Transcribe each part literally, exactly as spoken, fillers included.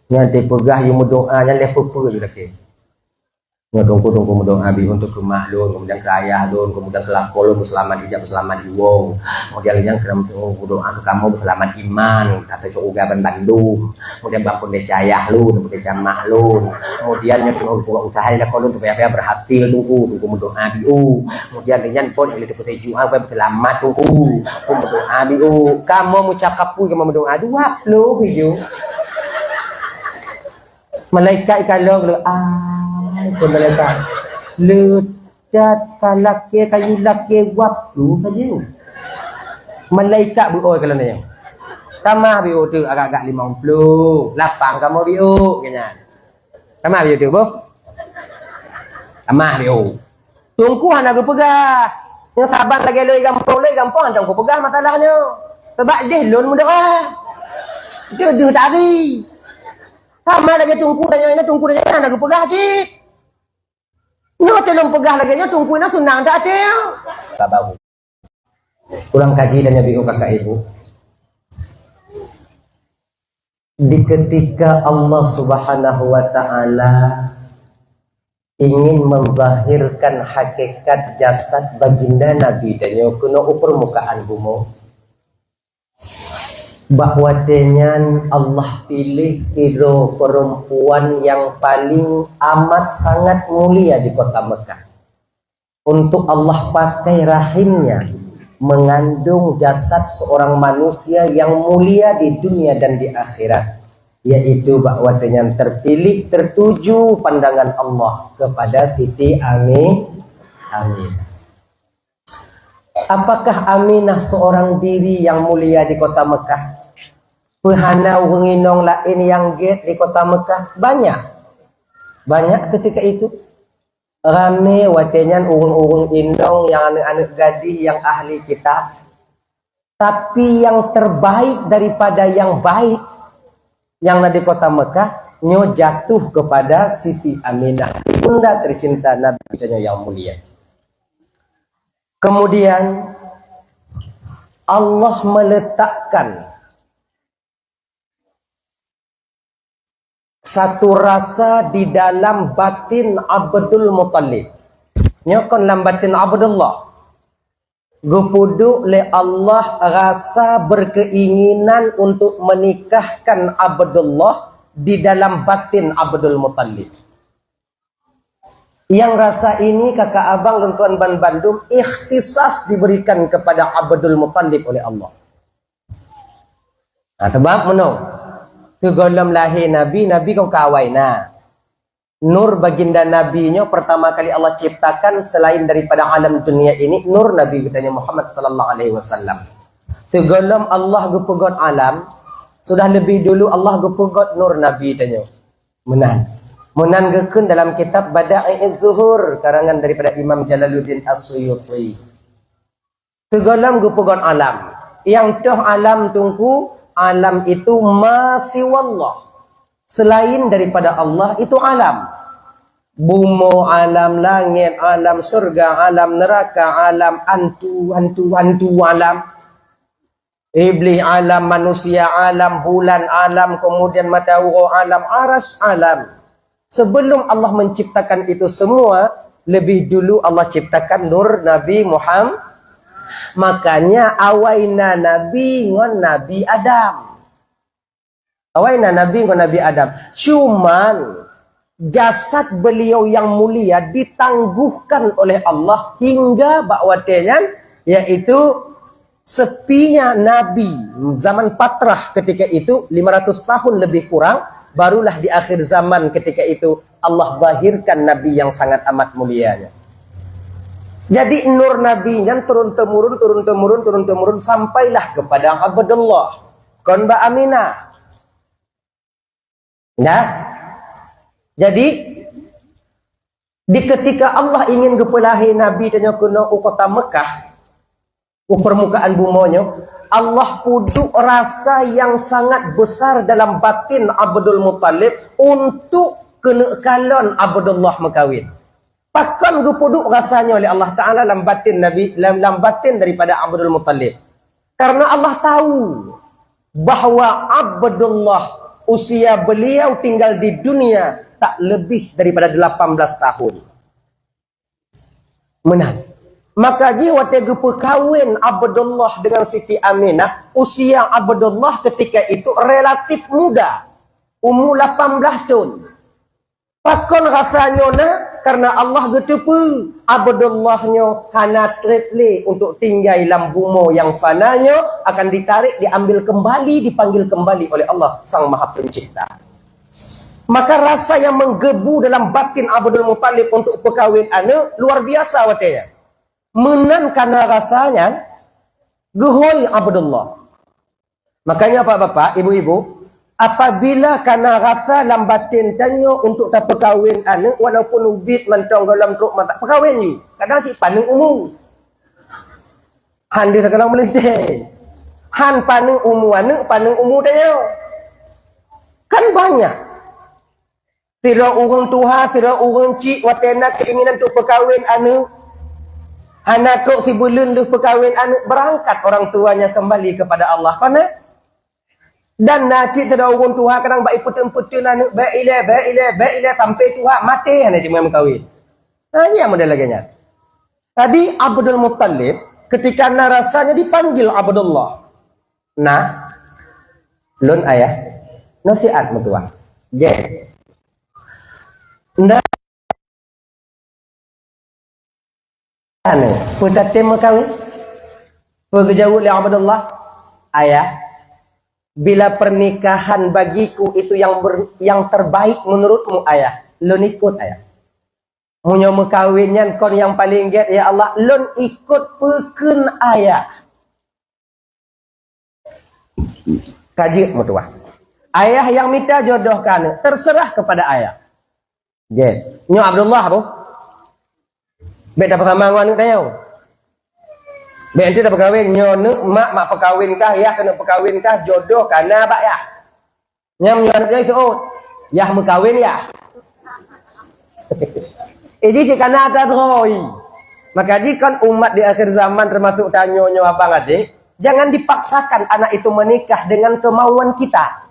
Nyan teupeugah yue meudoa nyan lé peue-peue yue lakée. Nyoe teungku-teungku meudoa beu untuk keu mak lôn, kemudian keu ayah lôn, kemudian keu lakoe lôn, beuseulamat ijak, beuseulamat jiwoe. Kemudian lheueh nyan keu meudoa keu kamoe beuseulamat iman, atau cok ugai ban bandum. Kemudian ban peureulée cayah lôn, peureulée cayah mak lôn. Kemudian nyoe teungku usaha lakoe lôn supaya berhasil teungku, teungku meudoa beu. Kemudian lheueh nyan pon nyang leueh teupeuseujid supaya beuseulamat teungku, teungku meudoa beu. Kamoe meucakap peue kamoe meudoa dua ploh beu. Malaikat ikalon lé, ai, keu malaikat. Leutat ka lakée kayu lakée wap tu ka jeuet. Malaikat beu oi kalon nyan. Tamah beu tu agak-agak limong ploh, lapang kamoe beu keu nyan. Tamah beu tu boh. Tamah beu. Teungku hana geupeugah. Nyang saban lagée lôn gampông, lôn gampông hana teungku peugah masalah nyoe. Sabab jih lôn meudoa. Deuh-deuh tari. Sama lagée teungku tanyoe na, teungku tanyoe na geupeugah cit. Nyoe teuh lôn peugah lagée nyoe, teungku na seunang that até. Urang kaji dan Nabi kakak ibu. Di ketika Allah Subhanahu wa Ta'ala ingin menzahirkan hakikat jasad baginda Nabi tanyoe keunoe u permukaan bumoe, bak watée nyan Allah piléh sidroe perempuan nyang paléng amat sangat mulia di kota Mekah. Untuk Allah pakai rahimnya mengandung jasad seorang manusia yang mulia di dunia dan di akhirat, yaitu bak watée nyan terpilih, tertuju pandangan Allah kepada Siti Ami-, Aminah. Apakah Aminah seorang diri yang mulia di kota Mekah? Peu hana ureuëng inong laén nyang gét di kota Mekah? Banyak. Banyak ketika itu. Ramé watée nyan ureuëng-ureuëng inong nyang aneuëk-aneuëk gadih nyang ahli kitab. Tapi nyang terbaik daripada nyang baik nyang na di kota Mekah, nyoe jatuh kepada Siti Aminah, ibunda tercinta Nabi tanyoe nyang mulia. Kemudian, Allah meletakkan satu rasa di dalam batin Abdul Muttalib. Nyoe kon lam batin Abdullah. Geupeuduek lé Allah rasa berkeinginan untuk menikahkan Abdullah di dalam batin Abdul Muttalib. Yang rasa ini kakak abang lôn tuan ban bandum ikhtisas diberikan kepada Abdul Muttalib oleh Allah. Nah, sebab meunoe, sigohlom lahé Nabi, Nabi kon ka awai na. Nur baginda Nabi nyoe pertama kali Allah ciptakan selain daripada alam dunia ini, nur Nabi geutanyoe Muhammad sallallahu alaihi wasallam. Sigohlom Allah geupeugot alam, sudah lebih dulu Allah geupeugot nur Nabi tanyoe. Meunan. Meunan geukheun dalam kitab Bada'i'uz Zuhur, karangan daripada Imam Jalaluddin As-Suyuti. Sigohlom geupeugot alam. Nyang toh alam teungku, alam itu ma siwallah. Selain daripada Allah itu alam. Bumoe alam, langét alam, syurga alam, neraka alam, antu, antu, antu alam. Iblih alam, manusia alam, bulan alam, kemudian mata uroe alam, aras alam. Sebelum Allah menciptakan itu semua, lebih dulu Allah ciptakan nur Nabi Muhammad. Makanya awai na Nabi ngon Nabi Adam. Awai na Nabi ngon Nabi Adam. Cuman jasad beliau yang mulia ditangguhkan oleh Allah hingga bak watée nyan, yaitu sepinya Nabi zaman patrah ketika itu, lima ratus tahun lebih kurang, barulah di akhir zaman ketika itu Allah zahirkan Nabi yang sangat amat mulianya. Jadi nur Nabi nyan turun temurun, turun temurun, turun temurun sampailah kepada Abdullah. Kon bak Aminah. Ya. Jadi di ketika Allah ingin geupeulahé Nabi tanyoe keunoe u kota Mekah, u permukaan bumoe nyoe, Allah peuduek rasa yang sangat besar dalam batin Abdul Muttalib untuk keuneuk kalon Abdullah meukawin. Pakon geupeuduek rasa nyoe lé Allah Taala lam batin Nabi, lam, lam batin daripada Abdul Muttalib? Karena Allah tahu bahwa Abdullah usia beliau tinggal di dunia tak lebih daripada delapan belas tahun. Meunan. Maka jih watée geupeukawen Abdullah dengan Siti Aminah, usia Abdullah ketika itu relatif muda, umur lapan belas tahun. Pakon rasa nyoe na? Karena Allah geuteupeue Abdullah nyoe hana treb lé untuk tinggai lam bumoe nyang fana nyoe, akan ditarik, diambil kembali, dipanggil kembali oleh Allah Sang Maha Pencipta. Maka rasa yang menggebu dalam batin Abdul Muthalib untuk peukawen aneuëk luar biasa watée nyan. Meunan kana rasa nyan geuhôi Abdullah. Makanya, Pak-bapak, Ibu-ibu, apabila kana rasa lam batin tanyoe untuk tapeukawen aneuëk, walaupun ubit mantong gohlom trok mata, peukawen ju. Kadang cit paneuk umu. Han deuh takalon meulinteh. Han paneuk umu aneuëk, paneuk umu tanyoe. Kan banyak. Sidroe ureuëng tuha, sidroe ureuëng cik, watée na keinginan untuk peukawen aneuëk, hana trok sibuleuen lheueh peukawen aneuëk, beurangkat orang tuanya kembali kepada Allah. Kon na? Dan na cit sidroe ureuëng tuha kadang bak ipeuteun-peuteun aneuëk, bék ilée, bék ilée, bék ilée, sampai tuha maté hana jimeukawen meukawen. Nah, nyan model lagée nyan. Tadi Abdul Muttalib, ketika na rasanya dipanggil Abdullah. Nah, lôn ayah, nasihat meutuah. Jeh. Nda-, anu, peue tatem meukawen? Peue geujaweueb lé Abdullah? Ayah, bila pernikahan bagiku itu yang ber-, yang terbaik menurutmu, ayah, lôn ikut, ayah. Meunyoe meukawen nyan kon nyang paleng gét, ya Allah, lôn ikut peue kheun ayah. Ka jeuet meutuah. Ayah nyang mita jodoh keu aneuëk, terserah kepada ayah. Jeh. Nyoe Abdullah, boh. Bék tapeusama ngon aneuëk tanyoe. Bék ente tapeukawen, nyoe aneuëk mak, mak peukawen kah, yah keuneuk peukawen kah, jodoh kana bak yah. Nyang meunyoe aneuëk jai seuôt, yah meukawen yah. Eh, jih cit kana ata droe. Maka jih kon umat di akhir zaman, termasuk tanyoe nyoe abang adek, jangan dipaksakan anak itu menikah dengan kemauan kita.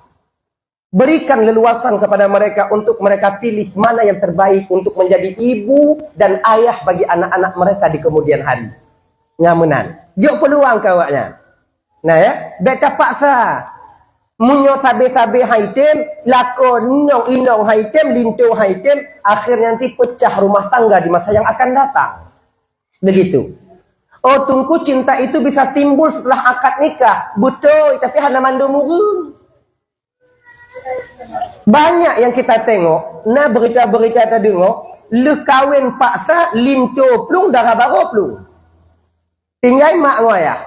Berikan leluasan kepada mereka untuk mereka pilih mana yang terbaik untuk menjadi ibu dan ayah bagi anak-anak mereka di kemudian hari. Nyan meunan. Jok peuluang keu awaknyan. Nah, ya, bék tapaksa. Meunyoe sabe-sabe han item, lakoe inong-inong han item, linto han item, akhirnya nanti pecah rumah tangga di masa yang akan datang. Begitu. Oh, Teungku, cinta itu bisa timbul setelah akad nikah. Beutôi, tapi hana mandum ureuëng. Banyak yang kita tengok, na berita-berita tadeungoe, lheueh kawen paksa, linto plueng, dara barô plueng. Tinggai mak ngon ayah.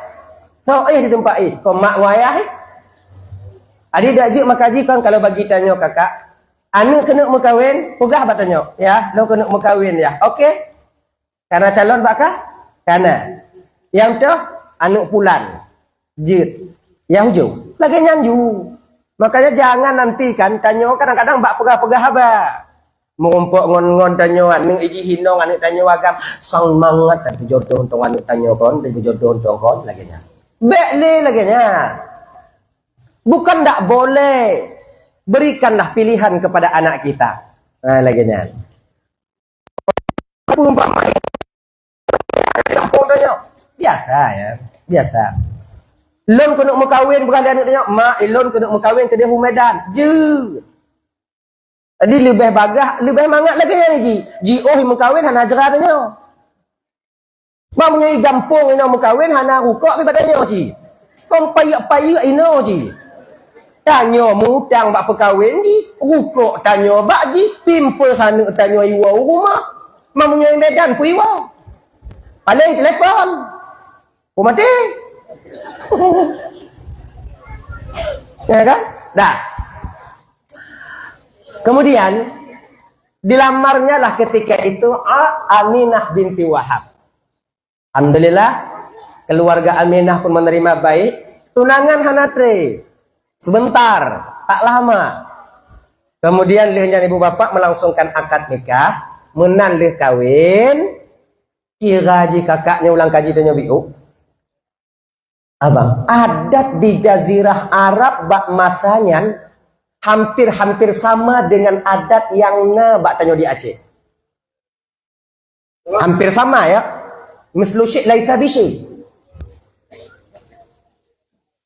Soe éh di teumpat éh, kon mak ngon ayah éh. Jadi dak jeuet maka jih kon kalau bagi tanyoe kakak, aneuëk keuneuk meukawen, peugah bak tanyoe, "Yah, lôn keuneuk meukawen, yah." Oke. Kana calon bak kah? Kana. Nyang toh, aneuëk pulan. Jeuet. Nyang ujong. Lagée nyan ju. Makanya jangan nantikan tanyoe kadang-kadang bak peugah-peugah haba. Meurumpok ngon-ngon tanyoe aneuëk jih inong aneuëk tanyoe agam, sang mangat tapi jodoh untông aneuëk tanyoe kon, tapi jodoh untông kon, lagée nyan. Bék lé lagée nyan. Bukan ndak boleh. Berikanlah pilihan kepada anak kita. Nah, lagée nyan. Peue umpama kampung tanyoe? Biasa, ya, biasa. Lôn keuneuk meukawen, peugah lé aneuëk tanyoe, "Mak, lôn keuneuk meukawen keudeh u Medan." Jeuet. Jadi leubeh bagah, leubeh mangat lagée nyan jih. Jiôh meukawen hana jra tanyoe. Bak meunyoe gampông inong meukawen hana rukok pi bak tanyoe cit. Kon payek-payek inong cit. Tanyoe mutang bak peukawen jih, rukok tanyoe bak jih, pampers aneuëk tanyoe iwoe u rumoh. Bak meunyoe Medan peue iwoe? Paleng telepon. Peue maté? Ya kan? Dah. Kemudian, dilamarnyalah ketika itu A-, Aminah binti Wahab. Alhamdulillah, keluarga Aminah pun menerima baik. Tunangan hana tré. Sebentar, tak lama. Kemudian lheueh nyan ibu bapak melangsungkan akad nikah, meunan lheueh kawin, kira jih kakak nyoe ulang kaji tanyoe biôh. Abang, adat di jazirah Arab bak masa nyan, hampir-hampir sama dengan adat nyang na bak tanyoe di Aceh. Hampir sama, ya. Mislu syai' laisa bi syai'.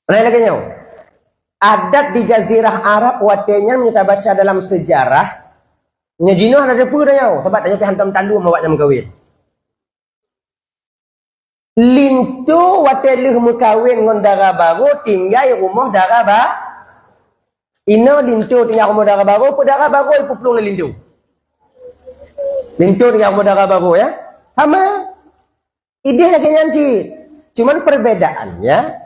Lain lagèe nyoe. Adat di Jazirah Arab watèe nyan, meunyoe tabaca dalam sejarah, nyoe jinoe hana teupeue tanyoe, sabab tanyoe pih hantom taleuem awak nyan meukawen. Linto watèe lheueh meukawen ngon dara barô, tinggai rumoh dara ba-, inoe linto tinggai rumoh dara barô, peue dara barô ipeuplueng lé linto. Linto tinggai rumoh dara barô, ya. Sama. Idéh lagèe nyan cit. Cuman perbedaannya,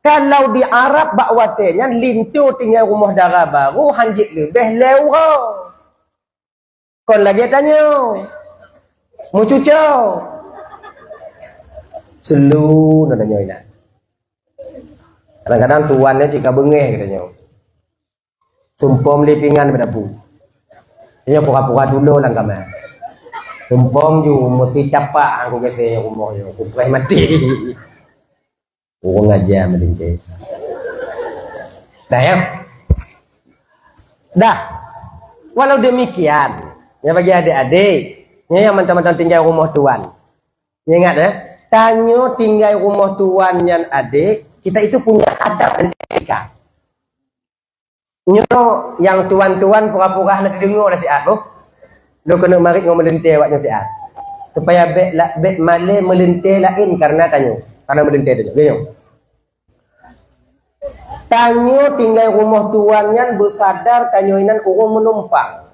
kalau di Arab bak watèe nyan linto tinggai rumoh dara barô hanjeuet leubeh lé uroe. Kon lagèe tanyoe. Meucuco. Selu na tanyoe inan. Kadang-kadang tuan nyan cit ka beungèh geutanyoe. Sumpom lé pingan bak dapu. Nyoe pura-pura tulo lam kama. Sumpom ju meusi tapak aku geuséh rumoh nyoe. Kupreh maté. Ureueng aja meulintèe. Dah, ya? Dah. Walau demikian, ya, bagi adik-adik, ya, yang mantong-mantong tinggai rumoh tuan. Ya, ingat, ya, tanyoe tinggai rumoh tuan nyan adik, kita itu punya adab dan etika. Nyoe nyang tuan-tuan pura-pura hana teudeungoe lé siat boh. Lôn keuneuk marit ngon meulintèe awak nyoe siat. Supaya bèk la-, bèk malèe meulintèe laén kareuna tanyoe, kareuna meulintèe tanyoe. Nyoe. Tanyoe tinggai rumoh tuan nyan beusadar tanyoe inan ureueng meunumpang.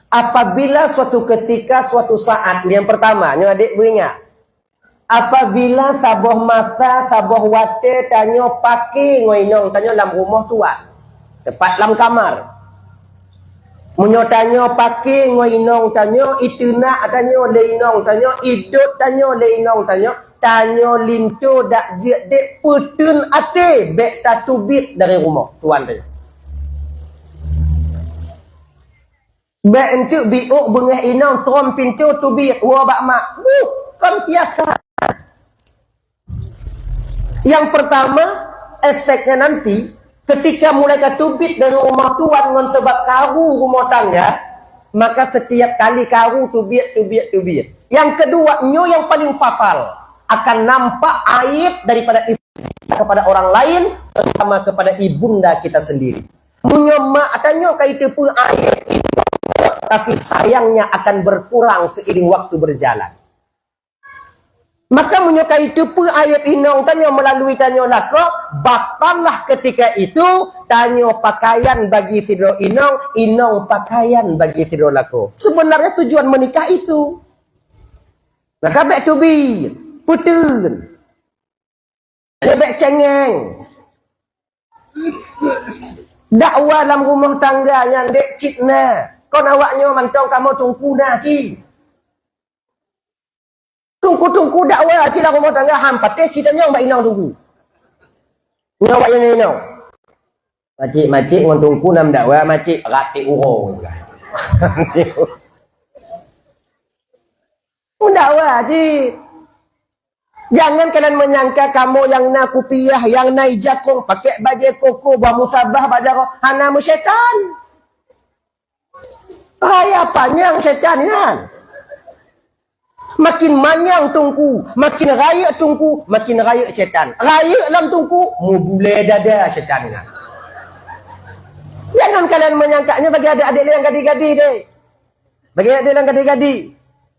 Apabila suatu ketika, suatu saat, yang pertama, nyoe adik beuingat. Apabila saboh masa, saboh watèe tanyoe paké ngon inong tanyoe lam rumoh tuan, teupat lam kamar. Meunyoe tanyoe paké ngon inong tanyoe, iteunak tanyoe lé inong tanyoe, idot tanyoe lé inong tanyoe, tanyoe linto dak jeuet dek peuteun até bèk tateubiet dari rumoh tuan tanyoe. Bèk enteuk biôk beungèh inong trom pintoe teubiet woe bak mak. Buh, kon biasa. Yang pertama, efeknya nanti, ketika mulai tateubiet dari rumoh tuan ngon sabab karu rumoh tangga, maka setiap kali karu teubiet, teubiet, teubiet. Yang kedua, nyoe yang paling fatal, akan nampak aib daripada istri kita kepada orang lain, terutama kepada ibunda kita sendiri. Meunyoe mak tanyoe ka jiteupeue aib, kasih sayangnya akan berkurang seiring waktu berjalan. Maka meunyoe ka jiteupeue aib inong tanyoe melalui tanyoe lakoe, batallah ketika itu tanyoe pakaian bagi sidroe inong, inong pakaian bagi sidroe lakoe. Sebenarnya tujuan menikah itu. Maka bèk teubiet, peuteun. Bèk cengeng. Dakwa lam rumoh tangga nyan dek cit na. Kon awak nyoe mantong kamoe teungku na cit. Teungku-teungku dakwa cit lam rumoh tangga, han patéh cit tanyong bak inong teungku. Nyoe awak nyan inong. Macik-macik ngon teungku na meudakwa, macik ratik uroe. Meudakwa cit. Jangan kalian menyangka kamoe nyang na kupiah, nyang na ijakong, pakèk bajèe koko, boh musabah bak jaroe, hana meusyaitan. Raya panyang syaitan nyan. Makin manyang teungku, makin rayeuk teungku, makin rayeuk syaitan. Rayeuk lam teungku, meubulèe dada syaitan nyan. Jangan kalian menyangka, nyoe bagi adik-adik nyang gadih-gadih deh. Bagi adik nyang gadih-gadih.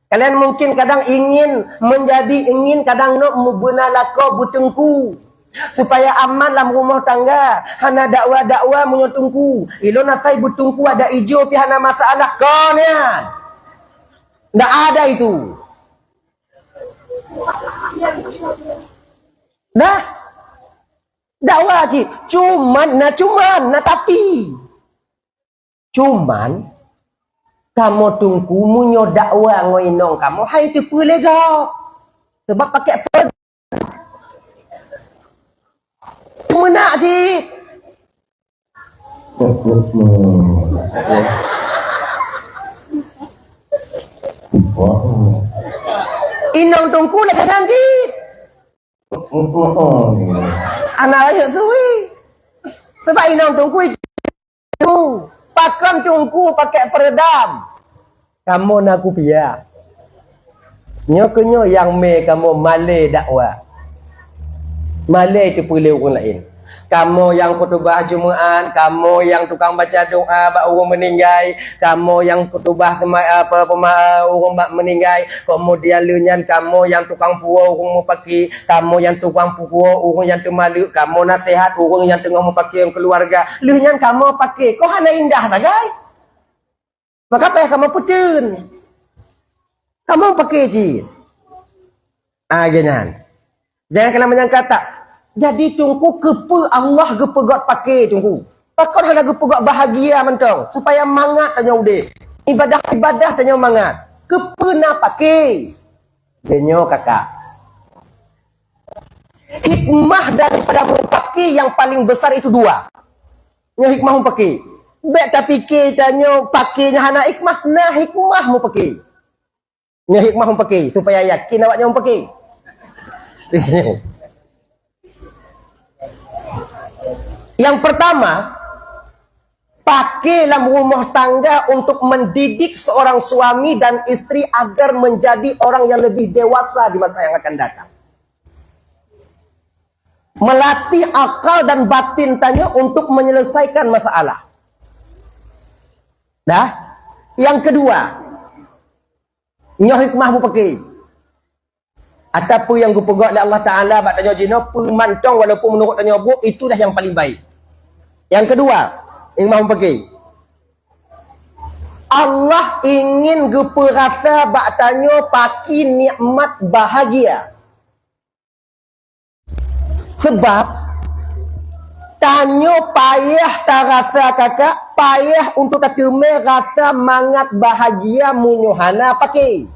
Kalian mungkin kadang ingin menjadi, ingin kadang nak meubeuna lakoe beuteungku. Supaya aman lam rumoh tangga, hana dakwa-dakwa meunyoe teungku. Ilôn asai beuteungku adak ijo pih hana masalah. Kon nyan. Ndak ada itu. Dah. Dakwa cit. Cuman, na cuman, na tapi. Cuman, kamoe teungku meunyoe dakwa ngon inong kamoe, hai teupeue lé gob. Sabab pakèk pon. Meunak cit. Inong teungku lagèe nyan cit. Anak rayeuk tui. Sabab inong teungku Pakon Teungku pakai peredam? Kamoe na kupiah. Nyoe keuh nyoe nyang mé kamoe malée dakwah. Malée teupeue lé ureuëng laén. Kamoe nyang khutubah Jumaat, kamoe nyang tukang baca doa bak ureuëng meuninggai, kamoe nyang khutubah teuma-, apa, pema-, ureuëng bak meuninggai, kemudian lheueh nyan kamoe nyang tukang puwoe ureuëng mupaki, kamoe nyang tukang puwoe ureuëng nyang teumaleuek, kamoe naseuhat ureuëng nyang teungoh mupaki ngon keuluwarga. Lheueh nyan kamoe paki, kok hana indah sagai? Maka payah kamoe peuteun. Kamoe paki cit. Ah, geunan. Jangan kena menyangka tak. Jadi Teungku, keupeue Allah geupeugöt paki Teungku? Pakon hana geupeugöt bahagia mantong supaya mangat tanyoe udeb? Ibadah-ibadah tanyoe mangat. Keupeue na paki? Tanyoe kakak. Hikmah daripada mupaki yang paling besar itu dua. Nyoe hikmah mupaki. Bék tapike tanyoe paki nyan hana hikmah, na hikmah mupaki. Nyoe hikmah mupaki, supaya yakin awak nyoe mupaki. Yang pertama, paki lam rumah tangga untuk mendidik seorang suami dan istri agar menjadi orang yang lebih dewasa di masa yang akan datang. Melatih akal dan batin tanyoe untuk menyelesaikan masalah. Dah? Yang kedua, nyoe hikmah mupaki. Ataupun nyang geupeugah lé Allah Taala bak tanyoe jinoe, peue mantong walaupun meunurot tanyoe brok, itulah yang paling baik. Yang kedua, hikmah mupaki. Allah ingin geupeurasa bak tanyoe paki nikmat bahagia. Sebab tanyoe payah tarasa kakak, payah untuk tateumé rasa mangat bahagia meunyoe hana paki.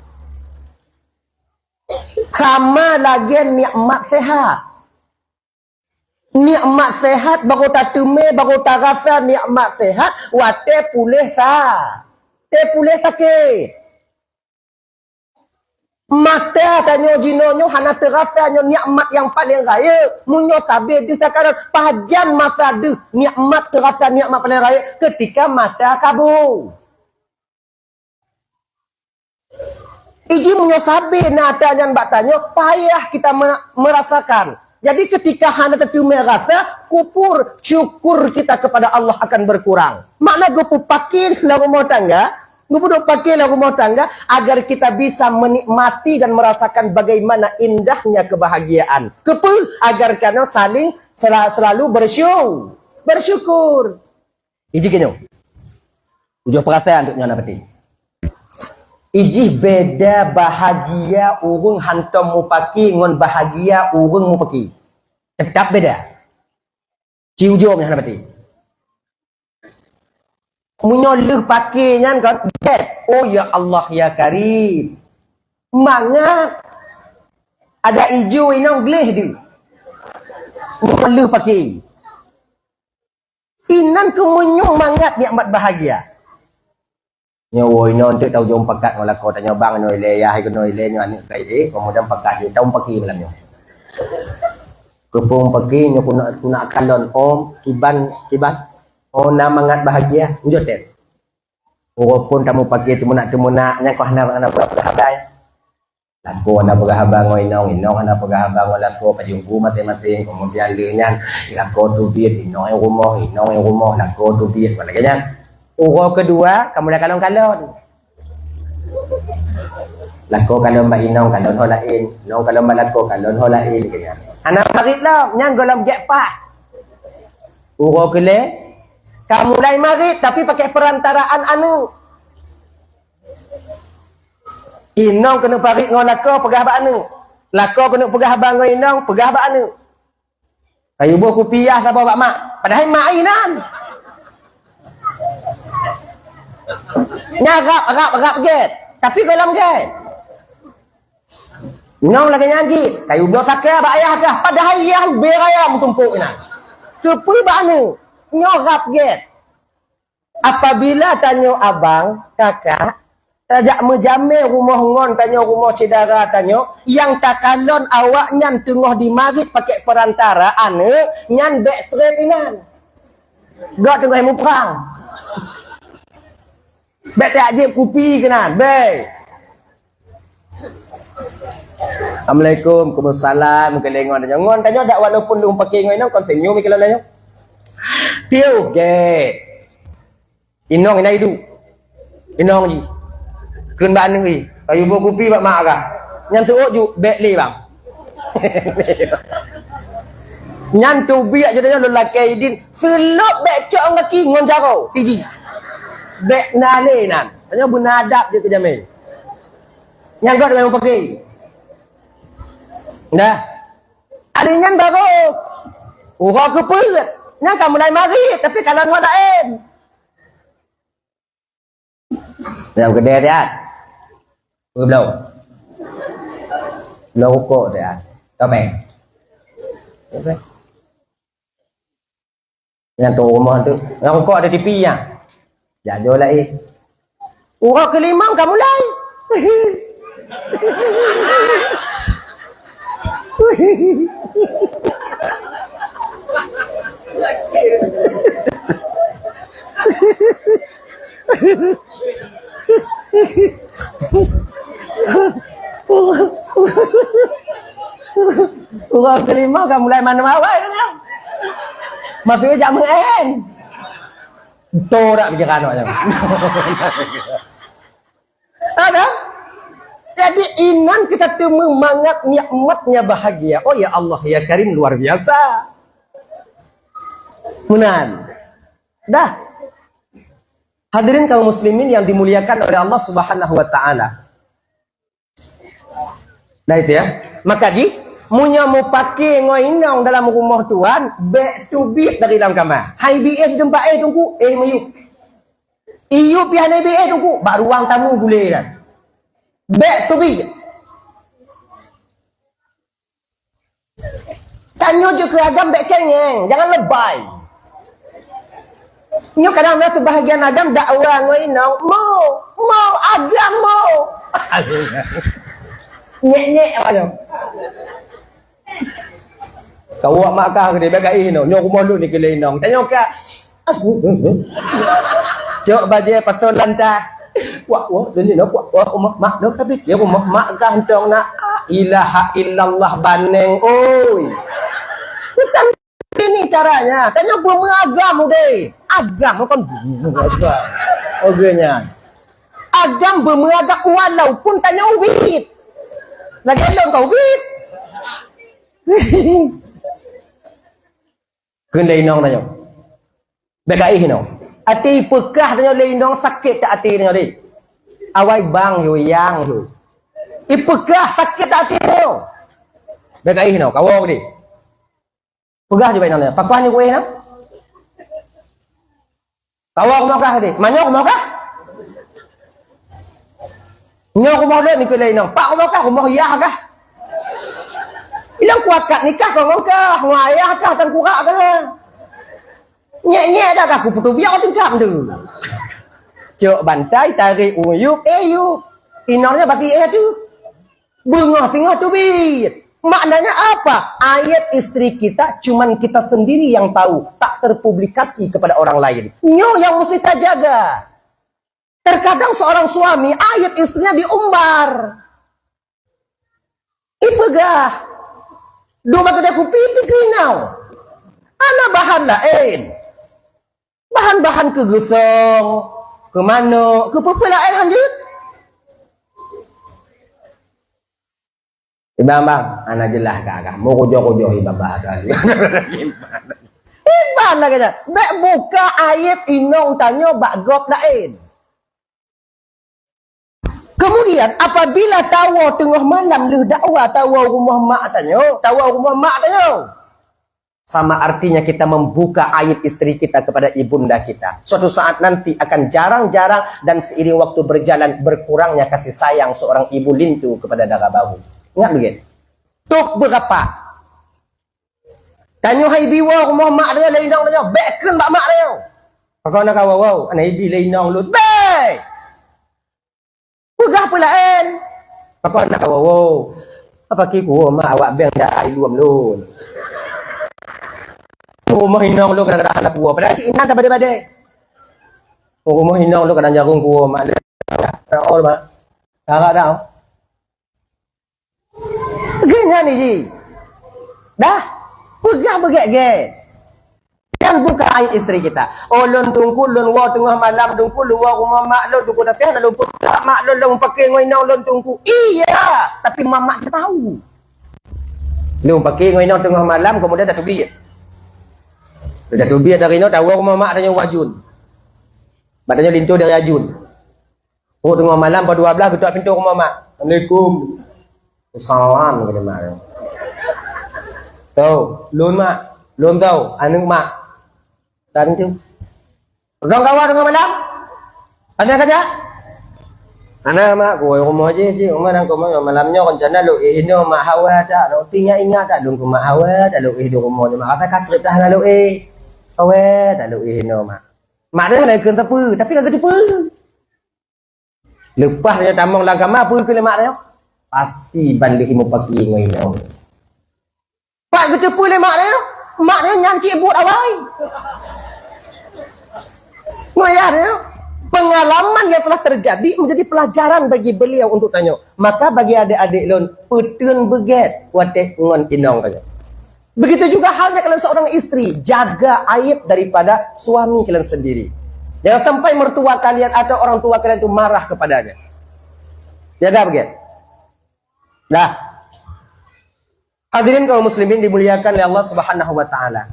Sama lagée nikmat sehat. Nikmat sehat baru tateumé, baru tarasa nikmat sehat watée puléh sa-, watée puléh sakét. Mata tanyoe jinoe nyoe hana teurasa nyoe nikmat nyang paleng rayeuk. Meunyoe sabe deuh takalon, pajan masa deuh nikmat teurasa nikmat paleng rayeuk? Keutika mata kabu. Iji meunyoe sabe na ata nyan bak tanyoe, payah kita me-, merasakan. Jadi keutika hana teuteumé rasa, kufur, syukur kita kepada Allah akan berkurang. Makna geupeupaké lam rumoh tangga, geupeuduek paké lam rumoh tangga agar kita bisa menikmati dan merasakan bagaimana indahnya kebahagiaan. Keupeue? Agar kanoe saling sela-, selalu bersyu-, bersyukur. Iji keunoe. Ujoh peurasaan untuk nyoe na penting. Ijih beda bahagia ureuëng hantom mupaki ngon bahagia ureuëng mupaki. Tetap beda. Ci ujoe nyoe na penting. Meunyoe lheueh paki nyan kan, oh ya Allah ya Karim. Mangat ada ijo inong gleh tu. Meunyoe lheueh paki. Inan keuh meunyoe mangat nikmat bahagia. Nyoe woe inoe enteuk taujong pakat ngon lakoe tanyoe bang nyoe ilée yah keunoe ilée nyoe aneuëk kai eh, kemudian pakat jeuet taum paki malam nyoe. Keupông paki nyoe keunak, keunak kalon om kiban, kiban. Oh na mangat bahagia, ujoe tes. Uroe pun tamu paki teumeunak-teumeunak nyang kah na, na beureukat habai. Lakoe hana peugah haba ngon inong, inong hana peugah haba ngon lakoe, pajuku maséng-maséng. Kemudian lheueh nyan, lakoe teubiet, inong nyang rumoh, inong nyang rumoh, lakoe teubiet. Lagée nyan. Uroe keudua, kamoe dah kalon-kalon. Lakoe kalon bak inong, kalon ho laén. Inong kalon bak lakoe, kalon ho laén. Lagée nyan. Hana marit lom, nyan gohlom gét paih. Uroe keulhée, ka mulai marit, tapi pakai perantaraan aneuëk. Inong keuneuk parit ngon lakoe peugah bak aneuëk. Lakoe keuneuk peugah haba ngon inong peugah bak aneuëk. Kayue boh kupiah saboh bak mak, padahai mak inan. Nya rab, rab, rab gét, tapi gohlom gét. Inong lagée nyan jih, kayue bloe sakée bak ayah kah, padahai ayah ubé raya meutumpok inan. Keupeue bak aneuëk? Nyoe rab gét. Apabila tanyoe abang, kakak, tajak meujamé rumoh ngon tanyoe rumoh syedara tanyoe, nyang takalon awaknyan teungoh jimarit pakai perantara aneuëk, nyan bék treb inan. Gok teungoh muprang. Bèk tajak jieb kupi keunan, bèk. Assalamualaikum, waalaikumsalam, keulengon tanyoe. Ngon tanyoe dak walaupun lôn paké ngon inong, kon senyum keu lôn tanyoe. Piôh gèt. Inong inan iduek. Inong jih. Kheun bak aneuk jih, "Kayue boh kupi bak mak kah." Nyan teuôt ju, "Bèk lé, Bang." Nyan teubiet ju tanyoe lôn lakèe idin, seulôb bèk cok gaki ngon jaroe, tiji. Bèk na lé nan. Tanyoe beuna adab jih keu jamèe. Nyang gèt lagèe ureueng paké. Dah. Ari nyan barô uroe keupeuet. Nyan ka mulai marit, tapi kalon ngon laén. Nyang keudè siat. Peubloe. Bloe rukok siat. Tobeng. Tobeng. Nyang tueng rumoh tu. Nyang rukok ada tipi nyan. Jak jôk laén. Uroe keulimong ka mulai. Uroe keulimong ka mulai manom awai tu kan. Maksudnya jak meu'en. Torak pikiran awak nyan. Ada? Jadi inan kita tu memangat nikmatnya bahagia. Oh ya Allah, ya Karim, luar biasa. Meunan. Dah. Hadirin kaum muslimin yang dimuliakan oleh Allah Subhanahu wa taala. Nah itu ya. Maka jih, meunyoe mupaké ngon inong dalam rumoh tuan, bèk teubiet dari lam kama. Hai biet di teumpat eh teungku, eh meuyup. Iyup pih hana biet teungku, bak ruang tamu gulé kan. Bèk teubiet. Tanyoe jeuet keu agam bèk cengeng, jangan lebay. Nyoe kadang na seubahagian agam dakwa ngon inong, mo, mo, agam mo. Nyek-nyek awak nyoe. Kawak mak kah geude bèk gaih nyoe. Nyoe rumoh lôn ni keu lé inong. Tanyoe ka. Cok bajèe pasoe lantah. Wak wak, lôn ni kuak wak rumoh mak nyoe tapi. Ya rumoh mak kah entong na. Ilaha illallah baneng oi. Bukan ini caranya. Tanyoe beumeuagam udeh. Agam kon beumeuagam. Oke nyan. Agam beumeuagam walaupun tanyoe ubit. Lagèe lôn ka ubit. Kheun lé inong tanyoe. Bèk gaih inong. Até ipeugah tanyoe lé inong sakét that até tanyoe deh. Awai bang yo yang yo. Ipeugah sakét that até tanyoe. Bèk gaih inong, kawoe deh. Peugah ju bak inong nyan, "Pakon nyoe kuéh nyoe?" "Kawoe rumoh kah deh." "Meunyoe rumoh kah?" "Nyoe rumoh lôn," ikheun lé inong. "Pak rumoh kah?" "Rumoh yah kah?" "Ilôn kuakat nikah kon ngon kah, ngon ayah kah, tan kurak kah?" "Nyek-nyek dah kah, kupeuteubiet tingkap tu." Cok bantai, tarék u yup, eh yup. Inong nyan bak éh tu. Beungoh singoh teubiet. Maknanya apa? Aib istri kita cuman kita sendiri yang tahu, tak terpublikasi kepada orang lain. Nyoe yang mesti tajaga. Terkadang seorang suami aib istrinya diumbar. Ipeugah, "Dua bak keudè kupi pih keu inong." Hana bahan laén. Bahan-bahan keu geusong, keu manok, keu peue-peue laén han jeuet. Ibang, bang, hana jeulaih kah, kah. Meukujoh-kujoh ibang bahasa. Ibang lagèe nyan. Bèk buka aib inong tanyoe bak gob laén. Kemudian, apabila tawoe teungoh malam lheueh dakwa tawoe rumoh mak tanyoe, tawoe rumoh mak tanyoe. Sama artinya kita membuka aib istri kita kepada ibunda kita. Suatu saat nanti akan jarang-jarang dan seiring waktu berjalan berkurangnya kasih sayang seorang ibu lintu kepada dara babu. Ingat begitu. Toh beurapa? Tanyoe hai bi woe rumoh mak tanyoe lé inong tanyoe, bèk kheun bak mak tanyoe. Pakon na kawoe woe, hana ibi lé inong lôn. Bèk! Peugah peue laén. Pakon na kawoe woe. Apa ki kuwoe mak awak beng dak ai luem lôn. Rumoh inong lôn kadang-kadang hana puwoe. Padahal si inong tabadée-badée. Rumoh inong lôn kadang jarong puwoe, mak. Dah, dah, dah. Geuh nyan jih. Dah, peugah beugét-gét. Dan buka aib istri kita. Oh, lôn teungku, lôn woe teungoh malam, teungku, lôn woe rumoh mak lôn, teungku, tapi hana lôn peugah mak lôn, lôn paké ngon inong lôn, teungku. Iya, tapi mamak dia tahu. Lôn paké ngon inong teungoh malam, kemudian dah teubiet. Dah teubiet dari inong, tawoe rumoh mak tanyoe u Ajun. Mak tanyoe linto dari Ajun. Oh, teungoh malam, pukul dua belas, geutok pintoe rumoh mak. "Assalamualaikum." "Salam," kata mak. "Tau, lôn mak, lôn tau, aneuk mak." Dan tu. "Peugah kawa teungoh malam? Ada kerja?" "Hana mak, kuwoe rumoh jih, jih. Rumoh nang kuwoe malam nyoe rencana lôn éh inoe mak, hawa that. Lôn ingat-ingat that lôn keu mak, hawa that lôn éh di rumoh nyoe mak. Rasa ka trép that hana lôn éh. Hawa that lôn éh inoe mak." Mak dia hana kheun sapeue, tapi ka geuteupeue. Leupah nyoe tamong lam kama, peue keu lé mak nyoe? Pasti ban lheueh meupaké ngon inong. Pat geuteupeue lé mak nyoe? Mak nyoe nyan cit buet awai. Ngon ayah nyoe, pengalaman yang telah terjadi menjadi pelajaran bagi beliau untuk tanyoe. Maka bagi adik-adik lôn, peuteun beugét watée ngon inong tanyoe. Begitu juga halnya kalian seorang istri, jaga aib daripada suami kalian sendiri. Jangan sampai mertua kalian atau orang tua kalian itu marah kepadanya. Jaga begitu. Dah. Hadirin kaum muslimin dimuliakan oleh Allah Subhanahu wa taala.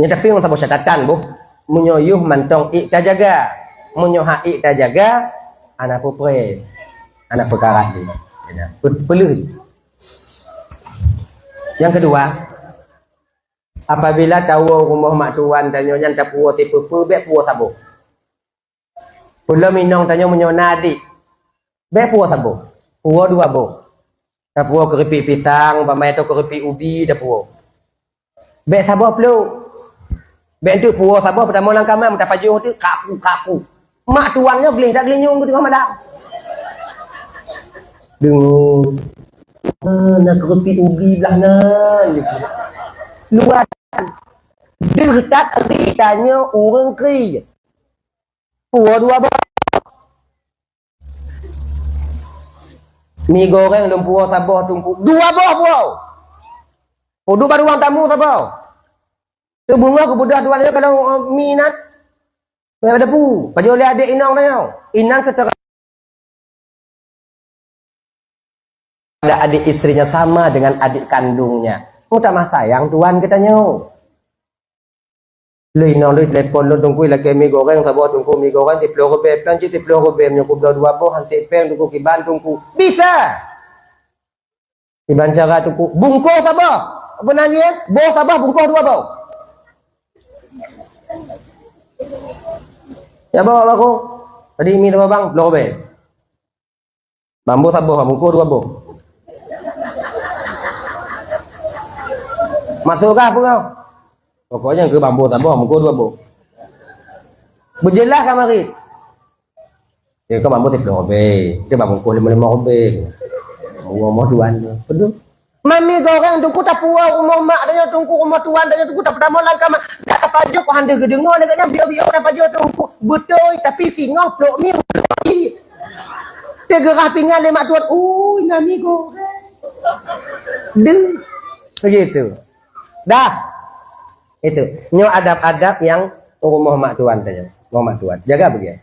Nyan tapi ngon saboh catatan boh. Meunyoe yôh mantong ék tajaga. Meunyoe hana ék tajaga, hana peue-peue. Hana peukara lé. Pe-, peuleueh. Yang kedua, apabila tawoe rumoh mak tuan tanyoe nyan tapuwoe sipeue-peue, bék puwoe saboh. Peulom inong tanyoe meunyoe na adik, bék puwoe saboh. Puwoe dua boh. Tapuwoe keuripik pisang, bak mai atau keuripik ubi tapuwoe. Bék saboh plôk. Bék enteuk puwoe saboh peutamong lam kama, meuta pajoh teuk, kaku-kaku. Mak tuan nyoe gleh that geulinyueng teungoh malam. Deungoe. Ah, na keuripik ubi blah nan. Luar. Deuh that ri tanyoe ureueng kri. Puwoe dua boh. Mi goreng lôn puwoe saboh teungku. Dua boh puwoe. Peuduek bak ruang tamu saboh. Teubungöh keubeudôh dua laju kalau, eh, mi nan. Meudapu, pajoh lé adék inong tanyoe. Inong keuteuka- pada adik istrinya sama dengan adik kandungnya. Meutamah sayang tuan geutanyoe. Lé inong lé telepon lôn teungku, lakée mi goreng saboh teungku, mi goreng siplôh ribée, péng cit siplôh ribée, meunyoe kubloe dua boh, han sép péng teungku, kiban teungku. Bisa! Kiban cara teungku, bungkôh saboh. Apa nan jih? Boh saboh, bungkôh dua boh. Ya, bawa aku. Tadi mi saboh bang, siplôh ribée. Bamboh saboh, bungkôh dua boh. Masuk kah peugah? Pokoknya ke bamboh saboh, bungkôh dua boh. Beujeulaih ka marit. Ya, ka bamboh siplôh ribée. Ke bamboh limong limong ribée. Umur tuan tu. Betul. Mami goreng teungku tapuwoe rumoh mak tanyoe teungku, rumoh tuan tanyoe teungku, tapeutamong lam kama. Dak tapajoh, kok han deuh geudeungoe lagée nyan, biôh-biôh tapajoh teungku. Beutôi, tapi singoh plôk mi. Teugeurah pingan lé mak tuan, "Ui, na mi goreng." Deuh. Begitu. Dah. Itu. Nyoe adab-adab nyang rumoh mak tuan tanyoe. Rumoh mak tuan. Jaga begitu.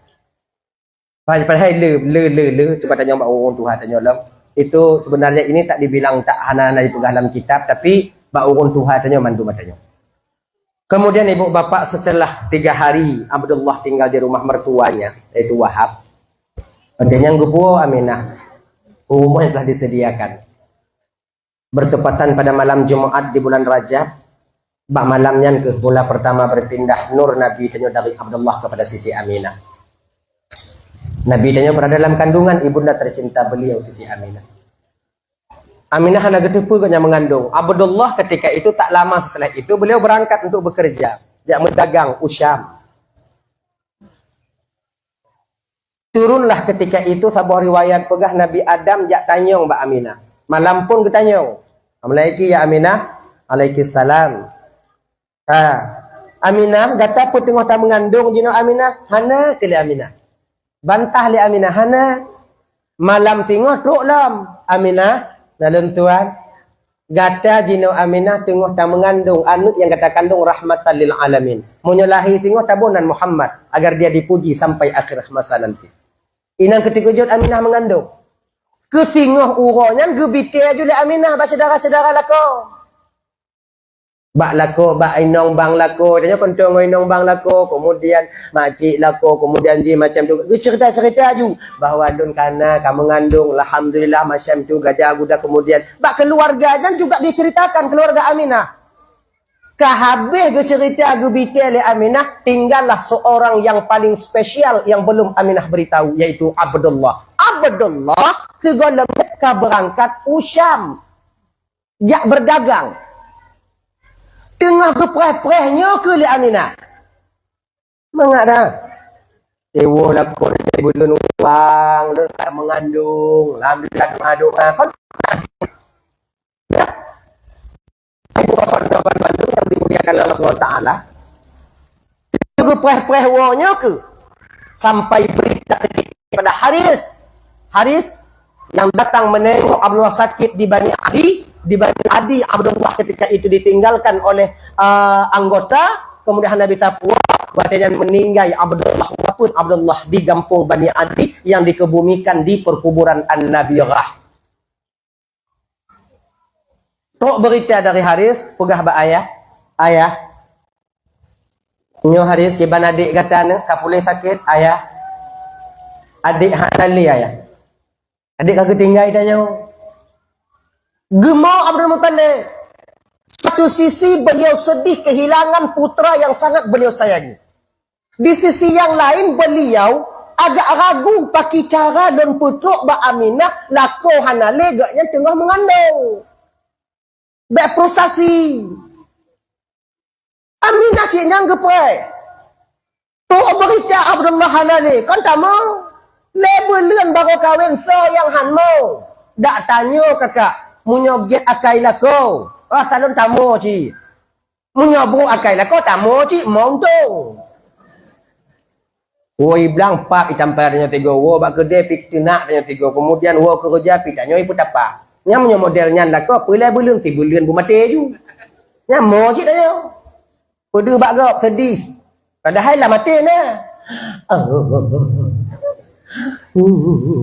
Padahai le, le, le, le, cuba tanyong bak ureueng tuha tanyoe lom. Itu sebenarnya ini tak dibilang tak hana-hana dipeugah lam kitab, tapi bak ureueng tuha tanyoe mandum tanyoe. Kemudian ibu bapak, setelah tiga hari Abdullah tinggal di rumah mertuanya, yaitu Wahab, ada nyang geupuwoe Aminah. Rumah yang telah disediakan. Bertepatan pada malam Jumaat di bulan Rajab, bak malam nyan keuh mula pertama berpindah nur Nabi tanyoe dari Abdullah kepada Siti Aminah. Nabi tanyoe berada dalam kandungan ibunda tercinta beliau, Siti Aminah. Aminah hana geuteupeue gobnyan meungandung. Abdullah ketika itu tak lama setelah itu beliau berangkat untuk bekerja, jak meudagang u Syam. Turunlah ketika itu saboh riwayat peugah Nabi Adam jak tanyong bak Aminah. Malam pun geutanyong, "Assalamualaikum ya Aminah." "Alaikumsalam." Ha. Aminah, gata peuteungoh tameungandong jinoe Aminah? Hana, kheun lé Aminah. Bantah lé Aminah, hana. Malam singoh trok lom. Aminah, na lôn tuan. Gata jinoe Aminah teungoh tameungandong aneuk nyang gata kandong rahmatan lil alamin. Meunyoe lahé singoh taboh nan Muhammad, agar dia dipuji sampai akhir masa nanti. Inong keuteukejot Aminah meungandong. Keu singoh uroe nyan geubitée ju lé Aminah bak syedara-syedara lakoe. Bak lakoe, bak inong bang lakoe, tanyoe kon ngon inong bang lakoe, kemudian makcik lakoe, kemudian jih macam tu. Geucerita-cerita ju bahwa lôn kana ka meungandong, alhamdulillah macam tu, gajah guda, kemudian bak keluarga nyan juga diceritakan keluarga Aminah. Ka habéh geucerita geubitée lé Aminah, tinggallah seorang yang paling spesial yang belum Aminah beritahu, yaitu Abdullah. Abdullah keu gohlom ka beurangkat u Syam. Jak berdagang. Teungoh geupreh-preh nyoe keu lé Aminah. Mangat dah. Dewo lakoe dari buleuen uang, lôn ka meungandong. Alhamdulillah, doa-doa. Kon ibu bapak dan bandum yang dimuliakan Allah subhanahu wa taala. Geupreh-preh woe nyoe keu sampai berita kepada Haris. Haris yang datang menengok Abdullah sakit di Bani Adi, di Bani Adi Abdullah ketika itu ditinggalkan oleh, eh, anggota, kemudian Nabi Tapua, watée nyan meninggai Abdullah, wafeuet Abdullah di gampông Bani Adi yang dikebumikan di perkuburan An-Nabirah. Trok beurita dari Haris, peugah bak ayah, "Ayah, nyoe Haris kiban adék gata nyoe ka puléh sakét, ayah. Adék hana lé, ayah. Adék ka geutinggai tanyoe." Geumoe Abdul Muthalib. Satu sisi beliau sedih kehilangan putra yang sangat beliau sayangi. Di sisi yang lain, beliau agak ragu pakri cara lôn peutrok bak Aminah, lakoe hana lé, gobnyan teungoh meungandong. Bék frustasi. Aminah cit nyang geupreh. Trok beurita Abdullah hana lé, kon tamoe. Lhée buleuen barô kawen, soe nyang han mo? Dak tanyoe kakak, meunyoe gét akai lakoe, rasa lôn tamoe cit. Meunyoe brôk akai lakoe tamoe cit, mo untông. Woe i blang pap itampai tanyoe tiga, woe bak keudè pih teunak tanyoe tiga, keumudian woe keureuja pih tanyoe ipeutapa. Nyan meunyoe model nyan lakoe, peulai buleuen sibuleuen beumaté ju. Nyan mo cit tanyoe. Peudeuh bak gob, seudeh. Padahai lam até na. Uh,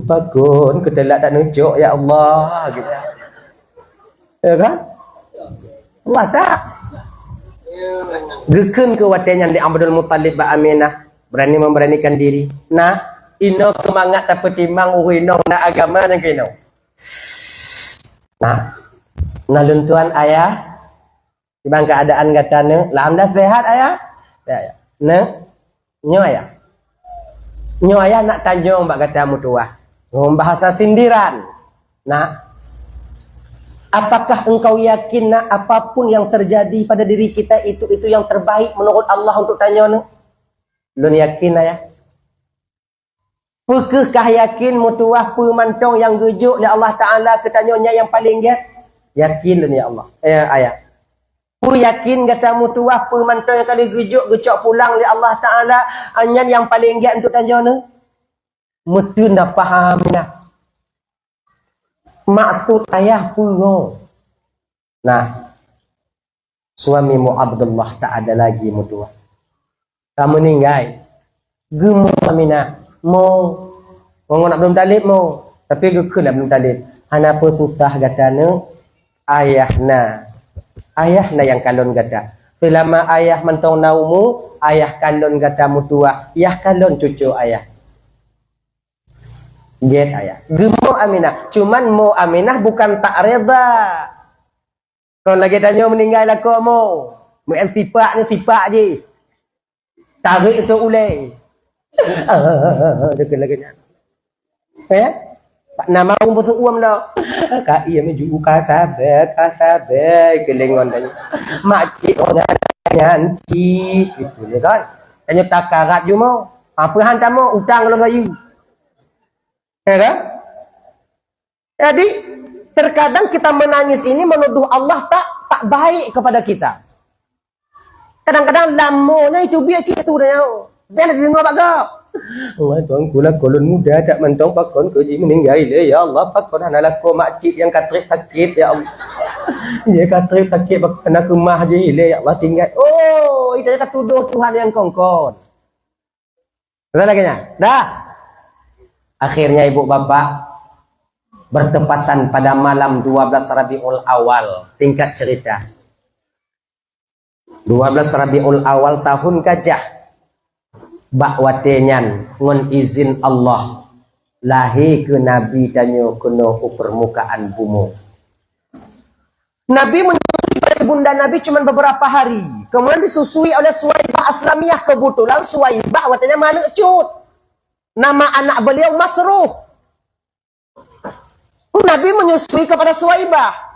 pakon keuteulak tak neucok, ya Allah, gitu. Ya kan? Wah, tak? Geukheun keu watée nyan lé Abdul Muthalib bak Aminah, berani memberanikan diri. Nah, inoe keumangat tapeutimang ureuëng inong na agama nyang keu inoe. Nah, nah lôn tuan ayah, kiban keuadaan gata nyoe, alhamdulillah sehat ayah? Ya, ya. Nah, Nyoe ayah. Nyoe ayah nak tanyong bak gata meutuwah. Ngon bahasa sindiran. Nak, apakah engkau yakin nak apapun yang terjadi pada diri kita itu, itu yang terbaik menurut Allah untuk tanyoe nyoe? Lôn yakin ayah. Peu kheueh kah yakin meutuwah peue mantong nyang geujok lé Allah Taala keu tanyoe nyan nyang paleng gét? Yakin lôn ya Allah. Eh, ayah. Peu yakin gata meutuwah peue mantong nyang ka lheueh geujok geucok pulang lé Allah Taala, nyan nyang paleng gét untuk tanyoe nyoe? Meuteun na paham na. Maksud ayah peue nyoe? Nah, suami mu Abdullah tak ada lagi meutuwah. Ka meuninggai. Geumo Aminah, mo. Ngon Abdul Muthalib mo. Tapi geukheun Abdul Muthalib, "Hana peue susah gata nyoe, ayah na. Ayah na nyang kalon gata. Seulama ayah mantong na umu, ayah kalon gata meutuwah, yah kalon cucu ayah." Gét ayah. Geumo Aminah. Cuman mo Aminah bukan tak reda. Kon lagée tanyoe meuninggai lakoe mo. Meu-, sipak nyoe sipak jih. Tarék seuulée. Ah, deukeuet lagée nyan. Eh? Pak nama ureuëng beuseuuem dah. Ka iya meuju ka sabe, ka sabe keulingon tanyoe. Makcik orang nyan cit itu ni kan. Tanyoe takarat ju mo. Apa han tamoe utang kalau sayu. Ya kan? Jadi, terkadang kita menangis ini menuduh Allah tak, tak baik kepada kita. Kadang-kadang lam mo nyan itu biet cit tu dah nyawa. Biar dideungoe bak gob. Wah, Tuanku, lakoe lôn muda that mantong, pakon keu jih meuninggai lé, ya Allah, pakon hana lakoe mak cit nyang ka trép sakét, ya Allah. Iya ka trép sakét, pakon hana keumah jih lé, ya Allah, tinggai. Oh, itu ka tudoh Tuhan nyang kon-kon. Betul lagèe nyan? Dah. Akhirnya ibu bapak, bertepatan pada malam dua belas Rabiul Awal, singkat cerita. Dua belas Rabiul Awal tahun gajah, bak watèe nyan ngon izin Allah, lahé keu Nabi tanyoe keunoe u peurmukaan bumoe. Nabi menyusui bak ibunda Nabi cuma beberapa hari, kemudian disusui oleh Suwaibah Aslamiyah. Kebetulan Suwaibah watèe nyan meuaneuk cut. Nama anak beliau Masruh. Nabi menyusui kepada Suwaibah.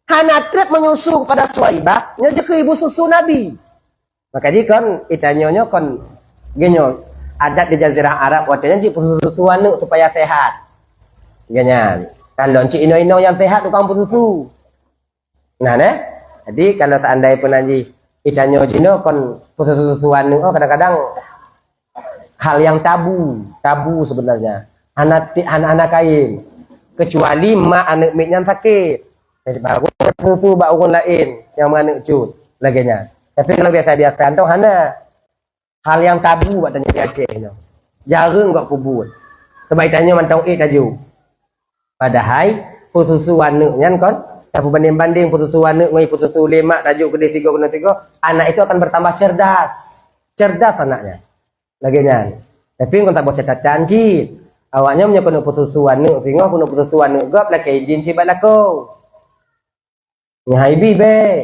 Hana trép menyusu kepada Suwaibah, nyoe jeuet keu ibu susu Nabi. Maka jikon, itanyoe nyoe kon, geuh nyoe, adat di Jazirah Arab, watèe nyan jipeususu aneuk supaya sehat. Geuh nyan. Kalau cit inong-inong nyang sehat tukang peususu. Nah, neh. Jadi, kalau seandai pun jih, itanyoe jinoe kon peususu aneuk, oh, kadang-kadang hal yang tabu, tabu sebenarnya. Hana ti-, hana, hana kain. Kecuali mak aneuk miet nyan sakét. Jadi, baru peususu bak ureueng laén nyang meuaneuk cut. Lagèe nyan. Tapi kalau biasa-biasa, entong hana. Hal nyang tabu bak tanyoe di Aceh nyoe. Jareueng bak peubuet. Sabab tanyoe mantong ék tajok. Padahai peususu aneuk nyan kon, tapeubandeng-bandeng peususu aneuk ngon peususu lé mak tajok keudéh sigoe keunoe sigoe, anak itu akan bertambah cerdas. Cerdas anaknya. Lagèe nyan. Tapi ngon saboh catatan cit. Awaknyan meunyoe keuneuk peususu aneuk singoh, keuneuk peususu aneuk gob, lakèe idin cit bak lakoe. Nyan hai bi bèk.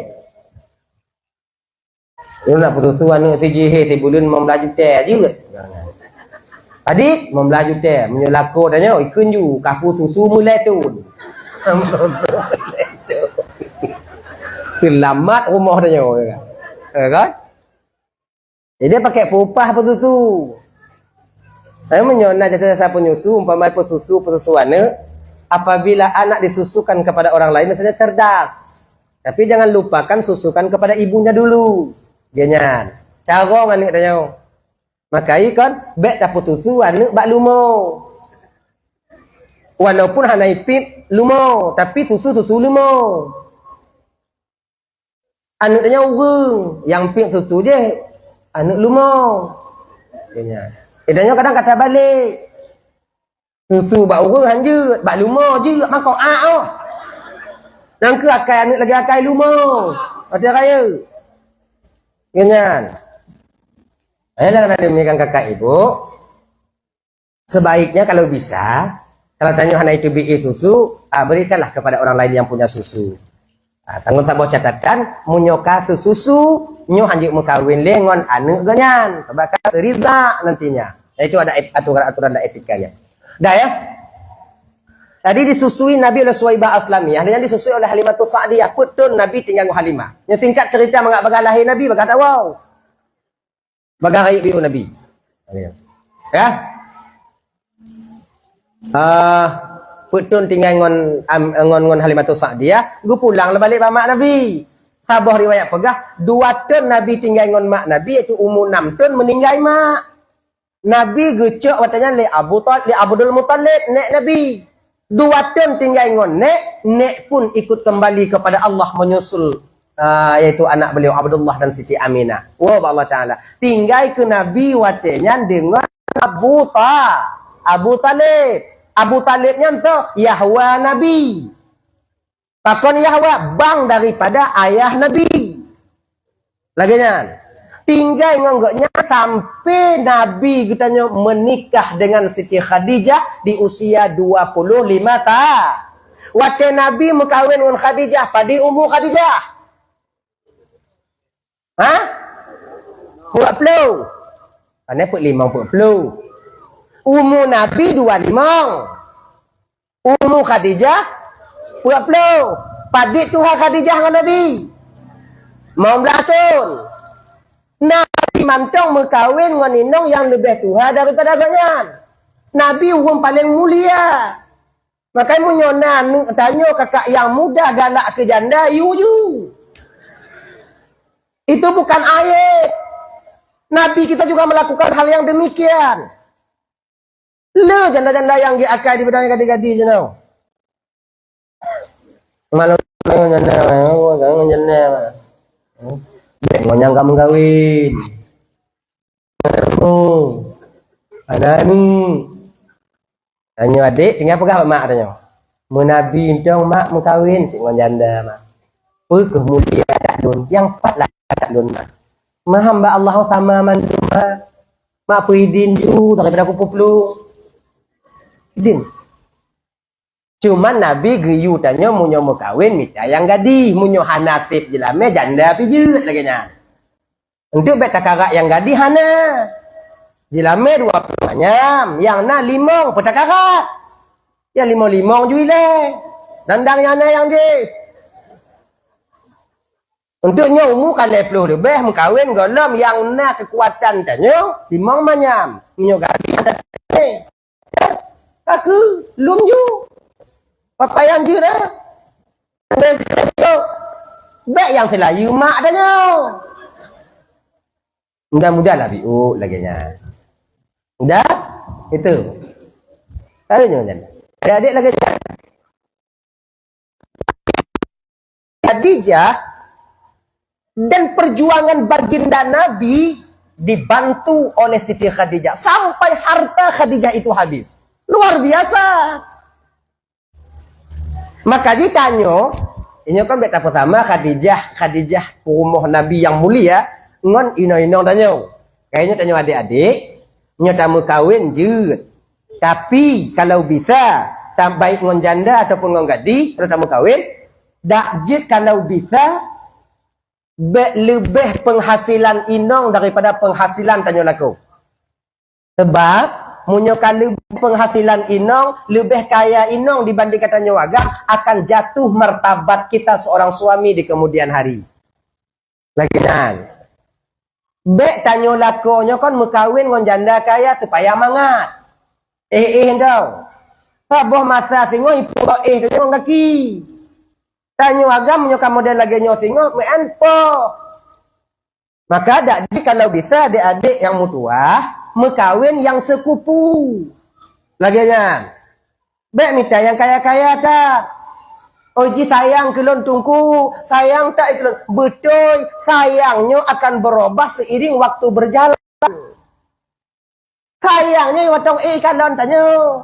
Nyoe nak peususu aneuk si jih, si buleuen limong blaih juta jeuet. Adik, limong blaih juta. Meunyoe lakoe tanyoe, ikheun ju, ka peususu meulai thon. Seulamat rumoh tanyoe, ya kan? Jadi, pakai peuupah peususu. Tapi meunyoe na jasa-jasa penyusu, umpama peususu, peususu aneuk, apabila anak disusukan kepada orang lain, misalnya cerdas. Tapi jangan lupakan susukan kepada ibunya dulu. Geuh nyan. Carông aneuk tanyoe. Maka i kon, bèk tapeususu aneuk bak lumo. Walaupun hana ipip lumo, tapi susu-susu lumo. Aneuk tanyoe ureueng, nyang piep susu jih aneuk lumo. Geuh nyan. Eh, tanyoe kadang ka tabalek. Susu bak ureueng han jeuet, bak lumo jeuet mangkok ah oh. Nyan keuh akai aneuk lagèe akai lumo. Watèe raya. Geuh nyan. Ayolah, aneuk-aneuk kakak ibu. Sebaiknya kalau bisa, kalau tanyoe hana iteubiet susu, ah, berikanlah kepada orang lain yang punya susu. Ah, tanggong saboh catatan, meunyoe ka susu, nyoe hanjeuet meukawen lé ngon aneuk geuh nyan, sabab ka seuridha nantinya. Yaitu ada et-, aturan-aturan dan etikanya. Dah ya? Tadi disusui Nabi oleh Suwaibah Aslamiyah, dan disusui oleh Halimatus Sa'diyah. Peuet thon Nabi tinggai ngon Halimah. Nyang singkat cerita, mangat bagaih lahé Nabi, bagaih tawoe. Bagaih rayeuk biôh Nabi. Ya. Ah, peuet thon tinggai ngon, am, ngon, ngon Halimatus Sa'diyah, geupulang lé balek bak mak Nabi. Saboh riwayat peugah, dua thon Nabi tinggai ngon mak Nabi, yaitu umu nam thon meuninggai mak. Nabi geucok watèe nyan lé Abu Thal-, lé Abdul Muthalib, nèk Nabi. Dua thon tinggai ngon nèk, nèk pun ikut kembali kepada Allah menyusul, ah, yaitu anak beliau Abdullah dan Siti Aminah. Woe bak Allah Taala. Tinggai keu Nabi watèe nyan deungon Abu Tha-, Abu Thalib. Abu Thalib nyan toh yahwa Nabi. Pakon yahwa? Bang daripada ayah Nabi. Lagèe nyan. Tinggai ngon gobnyan sampai Nabi geutanyoe menikah dengan Siti Khadijah di usia dua puluh lima ta-, watèe Nabi meukawen ngon Khadijah, padum umu Khadijah? Ha? Peuet ploh. Pane peuet limong, peuet ploh. Umu Nabi dua limong. Umu Khadijah peuet ploh. Padit tuha Khadijah ngon Nabi? Limong blaih thon. Nabi mantong meukawen ngon inong nyang leubeh tuha daripada gobnyan. Nabi ureueng paleng mulia. Makanya meunyoe na aneuk tanyoe kakak nyang muda galak keu janda, yue ju. Itu bukan aib. Nabi kita juga melakukan hal yang demikian. Le janda-janda nyang gét akai dipandang nyang gadih-gadih jinoe. Malam janda, janda. Bèk ngon nyang ka meukawen. Oh, aneuk ni. Tanyoe adék, tinggai peugah bak mak tanyoe. Meunabi mantong mak meukawen cit ngon janda mak. Peu kheueh mulia that lôn, nyang pat lah that lôn mak. Meuham bak Allah sama mandum mak. Mak peuidin ju daripada kupeuplueng. Idin. Cuman Nabi geuyue tanyoe meunyoe meukawen mita nyang gadih, meunyoe hana sép jeulamé janda pih jeuet lagèe nyan. Enteuk bèk takarat nyang gadih hana. Jeulamé dua ploh manyam, nyang na limong peutakarat. Nyang limong-limong ju ilèe. Dandang nyang na nyang jih. Enteuk nyoe umu ka lhèe ploh leubeh meukawen gohlom nyang na keukuatan tanyoe limong manyam. Meunyoe gadih hana. Ka kheueh lôn ju. Pakaian jih na. Bèk nyang seulayeue mak tanyoe. Mudah-mudahan lah biuk lagèe nyan. Mudah? Itu. Lalu nyoe nyan. Adik-adik lagèe nyan. Khadijah dan perjuangan baginda Nabi dibantu oleh Siti Khadijah sampai harta Khadijah itu habis. Luar biasa. Maka jitanyoe, inyoe kan bèk tapeusama Khadijah, Khadijah peurumoh Nabi nyang mulia ngon inong-inong tanyoe. Kayaknya tanyoe adik-adik, nyoe tameukawen jeuet. Tapi kalau bisa, tam-, baik ngon janda ataupun ngon gadih, kalau tameukawen, dak jeuet kalau bisa, bèk leubeh penghasilan inong daripada penghasilan tanyoe lakoe. Sebab, meunyoe ka leubeh penghasilan inong, leubeh kaya inong dibandingkan tanyoe agam, akan jatuh martabat kita seorang suami di kemudian hari. Lagèe nyan. Bèk tanyoe lakoe nyoe kon meukawen ngon janda kaya supaya mangat. Éh-éh dong. Saboh masa singoh ipeuéh tanyoe ngon gaki. Tanyoe agam nyoe ka model lagèe nyoe singoh meu'en poh. Maka dak jih kalau bisa adék-adék nyang meutuwah meukawen nyang seukupu. Lagèe nyan. Bèk mita nyang kaya-kaya that. Oh jih sayang keu lôn Teungku, sayang that keu lôn. Beutôi, sayang nyoe akan berubah seiring waktu berjalan. Sayang nyoe watong éh kalon tanyoe.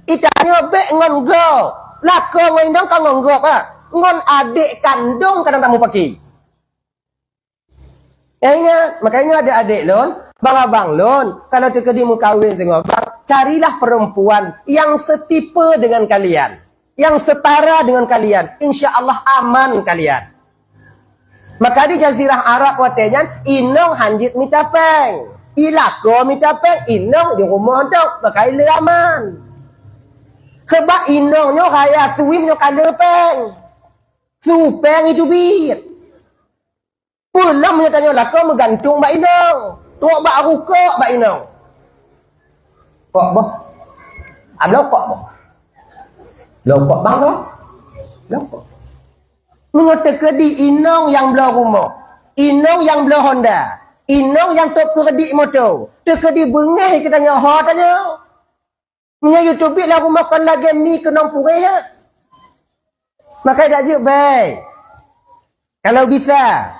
Itanyoe bèk ngon gob. Lakoe ngon inong ka ngon gob, ha. Ngon adék kandong kadang tamu paki. Ya ingat, makanya adék-adék lôn, bang abang lôn, kalau teukeudi meukawen singoh bang, carilah perempuan yang setipe dengan kalian, yang setara dengan kalian, insya Allah aman kalian. Maka di jazirah Arab watèe nyan, inong hanjeuet mita pèng. Ilakoe mita pèng, inong di rumoh dok, maka ilèe aman. Sebab inong nyoe raya suwim nyoe kale pèng. Su pèng itu bit. Peulom nyoe tanyoe lakoe meugantung bak inong. Trok bak rukok bak inong. Kok boh? Abloe kok boh? Bloe kok bang tu? Bloe kok. Meunyoe teukeudi inong nyang bloe rumoh, inong nyang bloe Honda, inong nyang top keureudit moto, teukeudi beungèh geutanyoe ho tanyoe. Meunyoe yue teubiet lam rumoh kon lagèe mi keunong puréh, ya. Maka dak jeuet bèe. Kalau bisa.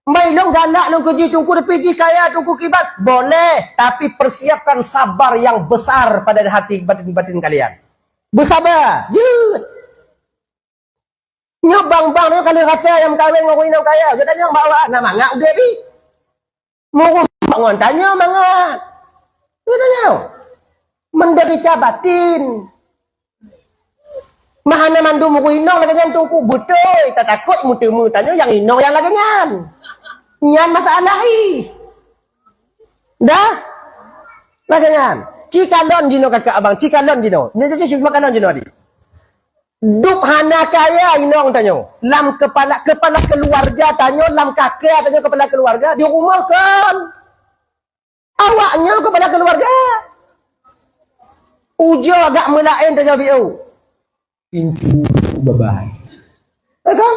Mai lôn galak lôn keu jih Teungku, tapi jih kaya Teungku kiban. Boleh, tapi persiapkan sabar yang besar pada hati batin-batin kalian. Beusaba, jeuet. Nyoe bang-bang nyoe ka lheueh rasa nyang meukawen ngon ureueng inong kaya, geutanyoe bak awak na mangat udép jih. Meurumpok ngon tanyoe mangat. Geutanyoe menderita batin. Meuhana mandum ureueng inong lagèe nyan Teungku, beutôi tatakot meuteumé tanyoe nyang inong nyang lagèe nyan. Nyan masalah jih. Dah? Lagèe nyan. Ci kalon jinoe kakak abang, ci kalon jinoe. Nyoe jadi cuma kalon jinoe tadi. Dup hana kaya inong tanyoe. Lam kepala, kepala keluarga tanyoe, lam kaka tanyoe kepala keluarga, di rumoh kon. Awak nyoe kepala keluarga. Ujoe agak meulaén tanyoe biôh. Pintu babai. Eh kan?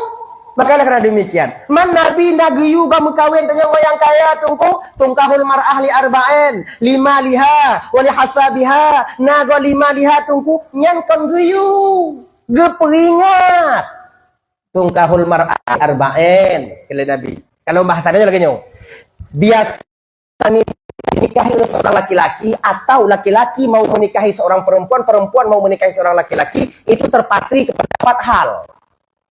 Maka oleh karena demikian, man Nabi na geuyue gob meukawen tanyoe ngon nyang kaya, Teungku, tungkahul mar'ah li arba'in, limaliha, wa li hasabiha, na gob limaliha, Teungku, nyan kon geuyue, geupeuingat. Tungkahul mar'ah li arba'in, kheun lé Nabi. Kalau bahasa dia lagèe nyoe. Biasa menikahi oleh seorang laki-laki atau laki-laki mau menikahi seorang perempuan, perempuan mau menikahi seorang laki-laki, itu terpatri kepada empat hal.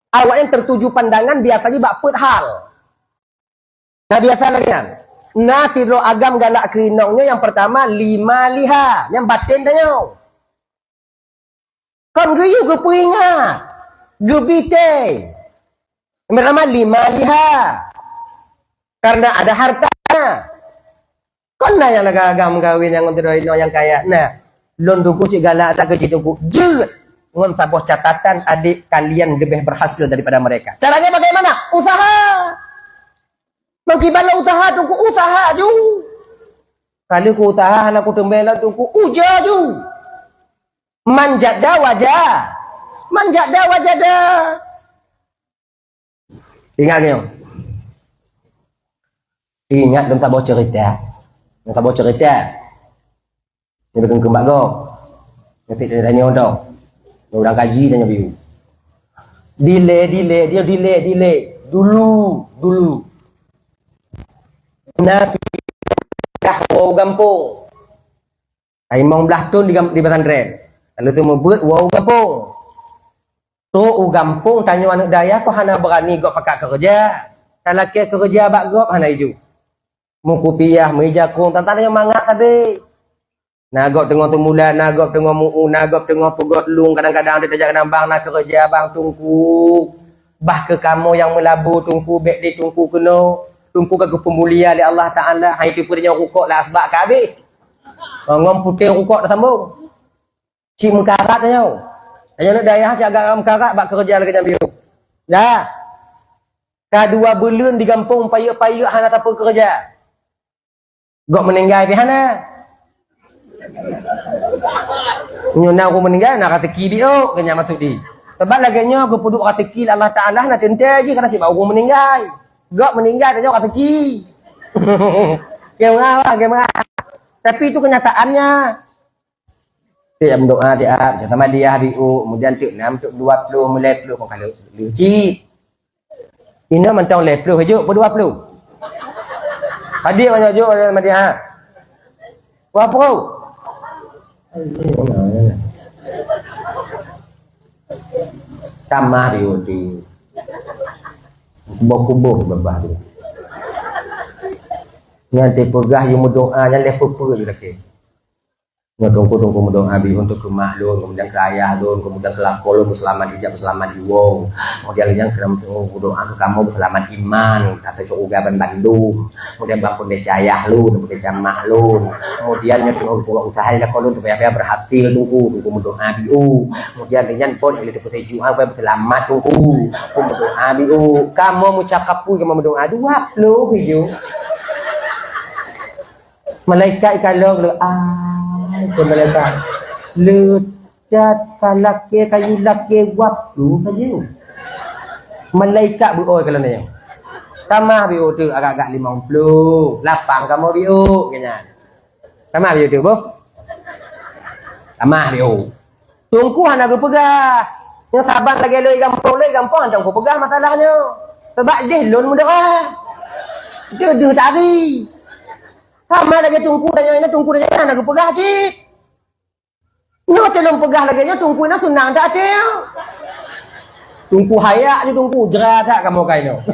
Awaknyan tertuju pandangan biasanya bak peuet hal. Nah, biasa lagèe nyan. Na sidroe agam galak keu inong nyoe, yang pertama, limaliha, nyang baten tanyoe. Kon geuyue geupeuingat, geubitei. Meurama limaliha, karena ada hartanya. Kon na nyang lagak agam meukawen nyang ngon sidroe inong nyang kaya. Nah, lôn Teungku cit galak that keu cit Teungku. Jeuet! Ngon saboh catatan, adik kalian lebih berhasil daripada mereka. Caranya bagaimana? Usaha. Meukiban lôn usaha, Teungku, usaha ju. Kali ku usaha hana kuteumé lom, Teungku, uja ju. Man jadda waja-, man jadda wajada. Ingat nyoe. Ingat lôn saboh cerita. Lôn saboh cerita. Nyoe bukon keumbak gob. Nyoe pih tanyoe dong. Nyoe urang kaji tanyoe biu. Dilée, dilée, dia dilée, dilée. Dulu, dulu. Na dah woe gampông. Limong blaih thon di gam-, di pesantren. Lalu tu mubuet woe u gampông. Trok u gampông, tanyoe aneuk dayah kok hana beurani gob pakat keureuja. Talakée keureuja bak gob hana iju. Meukupiah, meuija krueng, tan-tan tanyoe mangat sabe. Na gob teungoh teumula, na gob teungoh meu-, na gob teungoh peugöt lueng, kadang-kadang di tajak keunong bang na keureuja bang Teungku. Bah keu kamoe nyang meulabu Teungku, bék di Teungku keunoe. Teungku ka geupeumulia lé Allah Taala, hai teupeu tanyoe rukok lam asbak ka habéh. Ngon putéh rukok tasambong. Cit meukarat tanyoe. Tanyoe aneuk dayah cit agak meukarat bak keureuja lagée nyan biôh. Dah. Ka dua buleuen di gampông payeuk-payeuk hana sapeue keureuja. Gob meuninggai pih hana. Nyoe na ureuëng meuninggai na raseuki biôh, keu nyan maksud di. Sabab lagée nyoe geupeuduek raseuki lé Allah Taala na teuntée jih kana sibak ureuëng meuninggai. Gob meuninggai tanyoe raseuki. Keu meuah, keu meuah. Tapi itu kenyataannya. Tiep meudoa tiep, sama dia biôh, kemudian tiep nam, tiep dua puluh, mulai puluh kong kali. Leuci. Ina mantong lhèe ploh jok peuet dua ploh. Hadir banyak jok banyak mati ha. Wah pro. Tamah di udi. Kuboh-kuboh babah tu. Nyan dipeugah yue meudoa nyan lhèe peue-peue lagi. Nyoe teungku-teungku meudoa biyeu untuk keu mak lôn, kemudian keu ayah lôn, kemudian keu lakoe lôn, beuseulamat ijak, beuseulamat jiwoe. Kemudian lheueh nyan keu meudoa keu kamoe beuseulamat iman, ateueh syeuruga ban bandum. Kemudian ban peunaséh ayah lôn, peunaséh mak lôn. Kemudian nyoe teungku usaha lakoe lôn supaya berhasil teungku, teungku meudoa biyeu. Kemudian lheueh nyan pon nyang lheueh teupeuseujok, ah, beuseulamat teungku. Teungku meudoa biyeu. Kamoe meucakap peue kamoe meudoa dua ploh biyeu. Malaikat ikalon lé, ai, kheun malaikat. Le that ka lakée, ka yue lakée dua ploh ka jeuet. Malaikat beuoi kalon nyan. Tamah biyeu teuk agak-agak limong ploh, lapang kamoe biyeu, keu nyan. Tamah biyeu teuk boh. Tamah biyeu. Teungku hana geupeugah. Nyang saban lagée lôn i gampông, lôn i gampông hana teungku peugah masalah nyoe. Sabab jih lôn meudoa. Deuh-deuh tari. Sama lagée teungku tanyoe, teungku tanyoe hana geupeugah cit. Nyoe teulôn peugah lagée nyoe teungku na seunang that até. Teungku hayak jih teungku, jra that kamoe kai nyoe.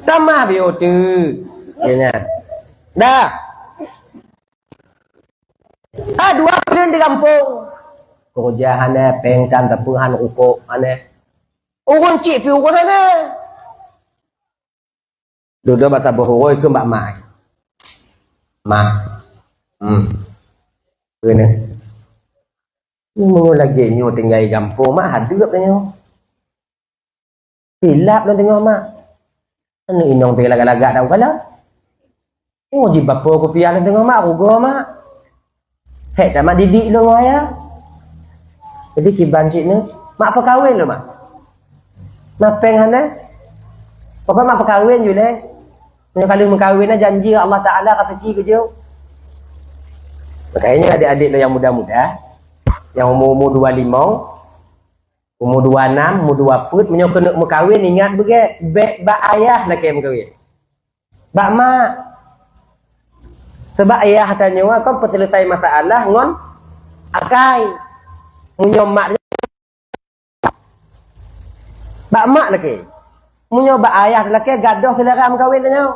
Tamah biyeu teuk. Keu nyan. Dah. Ah, dua buleuen di gampông. Keureuja hana, péng tan tapeuhan rukok hana. Ureuëng cit pih ureuëng hana. Dudoe bak saboh uroe keu bak mak. Mak. Hmm. Keu nyan. Meunyoe lagée nyoe tinggai gampông, mak hadeup nyoe. Silap lôn teungoh mak. Aneuk inong pih lagak-lagak dak ukala. Oh, jibapo kupiah lôn teungoh mak, rugoe mak. Hék that mak didik lôn ngon ayah. Jadi kiban cit nyoe, mak peukawen lôn mak. Na péng hana? Pokok mak peukawen ju lé. Meunyoe ka lheueh meukawen na janji Allah Taala ka seuci keu jeuet. Makanya adik-adik lo nyang muda-muda, nyang umur-umur dua limong, umur dua enam, umur dua peuet, meunyoe keuneuk meukawen ingat beugét, bék bak ayah lakée meukawen. Bak mak. Sebab ayah tanyoe kon peuseuleusoe masalah ngon akai. Meunyoe mak Bak mak lakée. Meunyoe bak ayah lakée gadoh seulera meukawen tanyoe.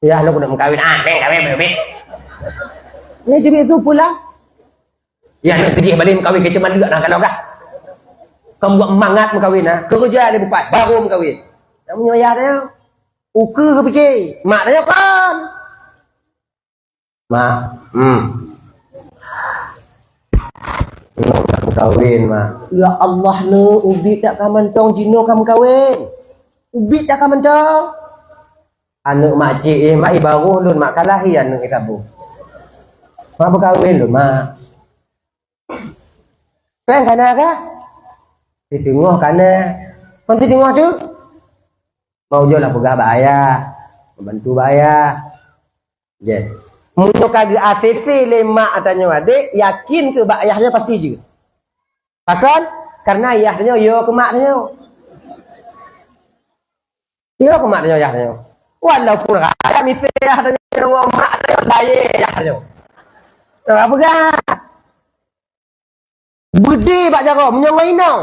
Yah lôn keuneuk meukawen, ah, meukawen, meukawen. Ni teubiet su pulang. Yah lôn seudeh balek meukawen keu cuma leuek na kalau gah. Kamu buat mangat meukawen na, keureuja lé bupat baru meukawen. Meunyoe yah tanyoe, ukeue geupiké, mak tanyoe kon. Mak, hmm. Nyoe ka meukawen, Mak. Ya Allah, neu, ubit dak ka mantong jinoe ka meukawen. Ubit dak ka mantong. Aneuk mak cik, eh, mak, ibaroh lôn, mak, ka lahé aneuk saboh. Mak meukawen lôn, Mak. Péng kana kah? Siteungoh kana. Kon siteungoh tu? Mau jeulah peugah bak ayah. Bantu bak ayah. Jeh. Meunyoe ka geu-A C C lé mak tanyoe adék, yakin keu bak ayah nyoe pasti jeuet. Pakon? Karena ayah tanyoe yo keu mak tanyoe. Yo keu mak tanyoe ayah tanyoe. Walaupun raya misé ayah tanyoe ngon mak tanyoe, laén ayah tanyoe. Tahu apa gah? Beudé bak jaroe meunyoe ngon inong.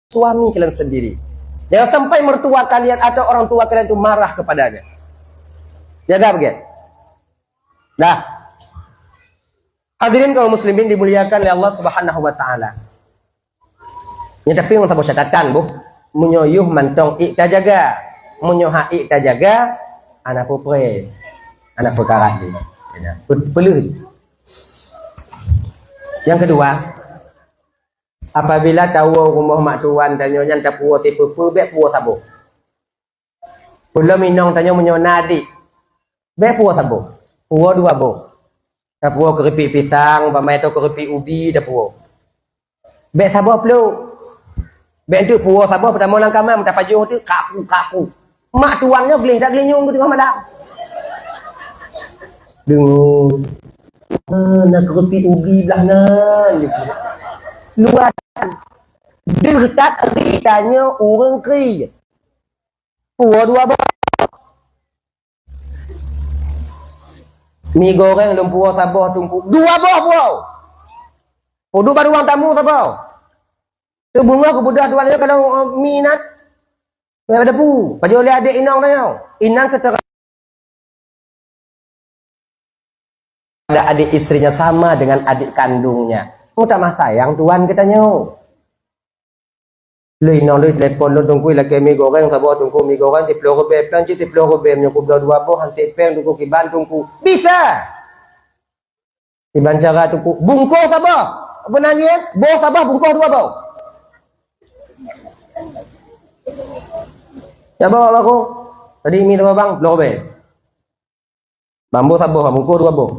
Suami kalian sendiri. Jangan sampai mertua kalian atau orang tua kalian itu marah kepadanya. Jaga begitu. Dah. Hadirin kaum muslimin dimuliakan oleh Allah Subhanahu wa taala. Nyan tapi ngon saboh catatan boh. Meunyoe yôh mantong ék tajaga. Meunyoe hana ék tajaga, hana peue-peue. Hana peukara lé. Pe-, peuleuh. Nyang keudua, apabila tawoe rumoh mak tuwan tanyoe nyan tapuwoe sipeue-peue, bék puwoe saboh. Peulom inong tanyoe meunyoe na adék, bék puwoe saboh. Puwoe dua boh. Tapuwoe keureupiek pisang, bak mantong keureupiek ubi tapuwoe. Bék saboh plôk. Bék teuk puwoe saboh peutamong lam kama, meuta pajoh teuk kaku-kaku. Mak tuwan nyoe gleh that geulinyueng teungoh malam. Deungoe. Ah, na keureupiek ubi blah nan. Luwa. Deuh that ri tanyoe ureuëng kri. Puwoe dua boh. Mi goreng lôn puwoe saboh teungku. Dua boh puwoe. Peuduek bak ruang tamu saboh. Teubungoh keubeudôh tuan nyoe kalau, eh, mi nan. Nyan pada pu. Pajoh lé adék inong tanyoe. Inong keutera- Pada adik istrinya sama dengan adik kandungnya. Meutamah sayang Tuhan geutanyoe. Lheuh inong lheuh telepon lôn, "Teungku, lakée mi goreng saboh, Teungku, mi goreng siploh ribée, péng cit siploh ribée, meunyoe kubloe dua boh, han sép péng, Teungku, kiban, Teungku." Bisa! Kiban cara, Teungku, bungkôh saboh. Apa nan jih? Boh saboh, bungkôh dua boh. Saboh, Teungku. Tadi mi saboh bang, siploh ribée. Bamboh saboh, bungkôh dua boh.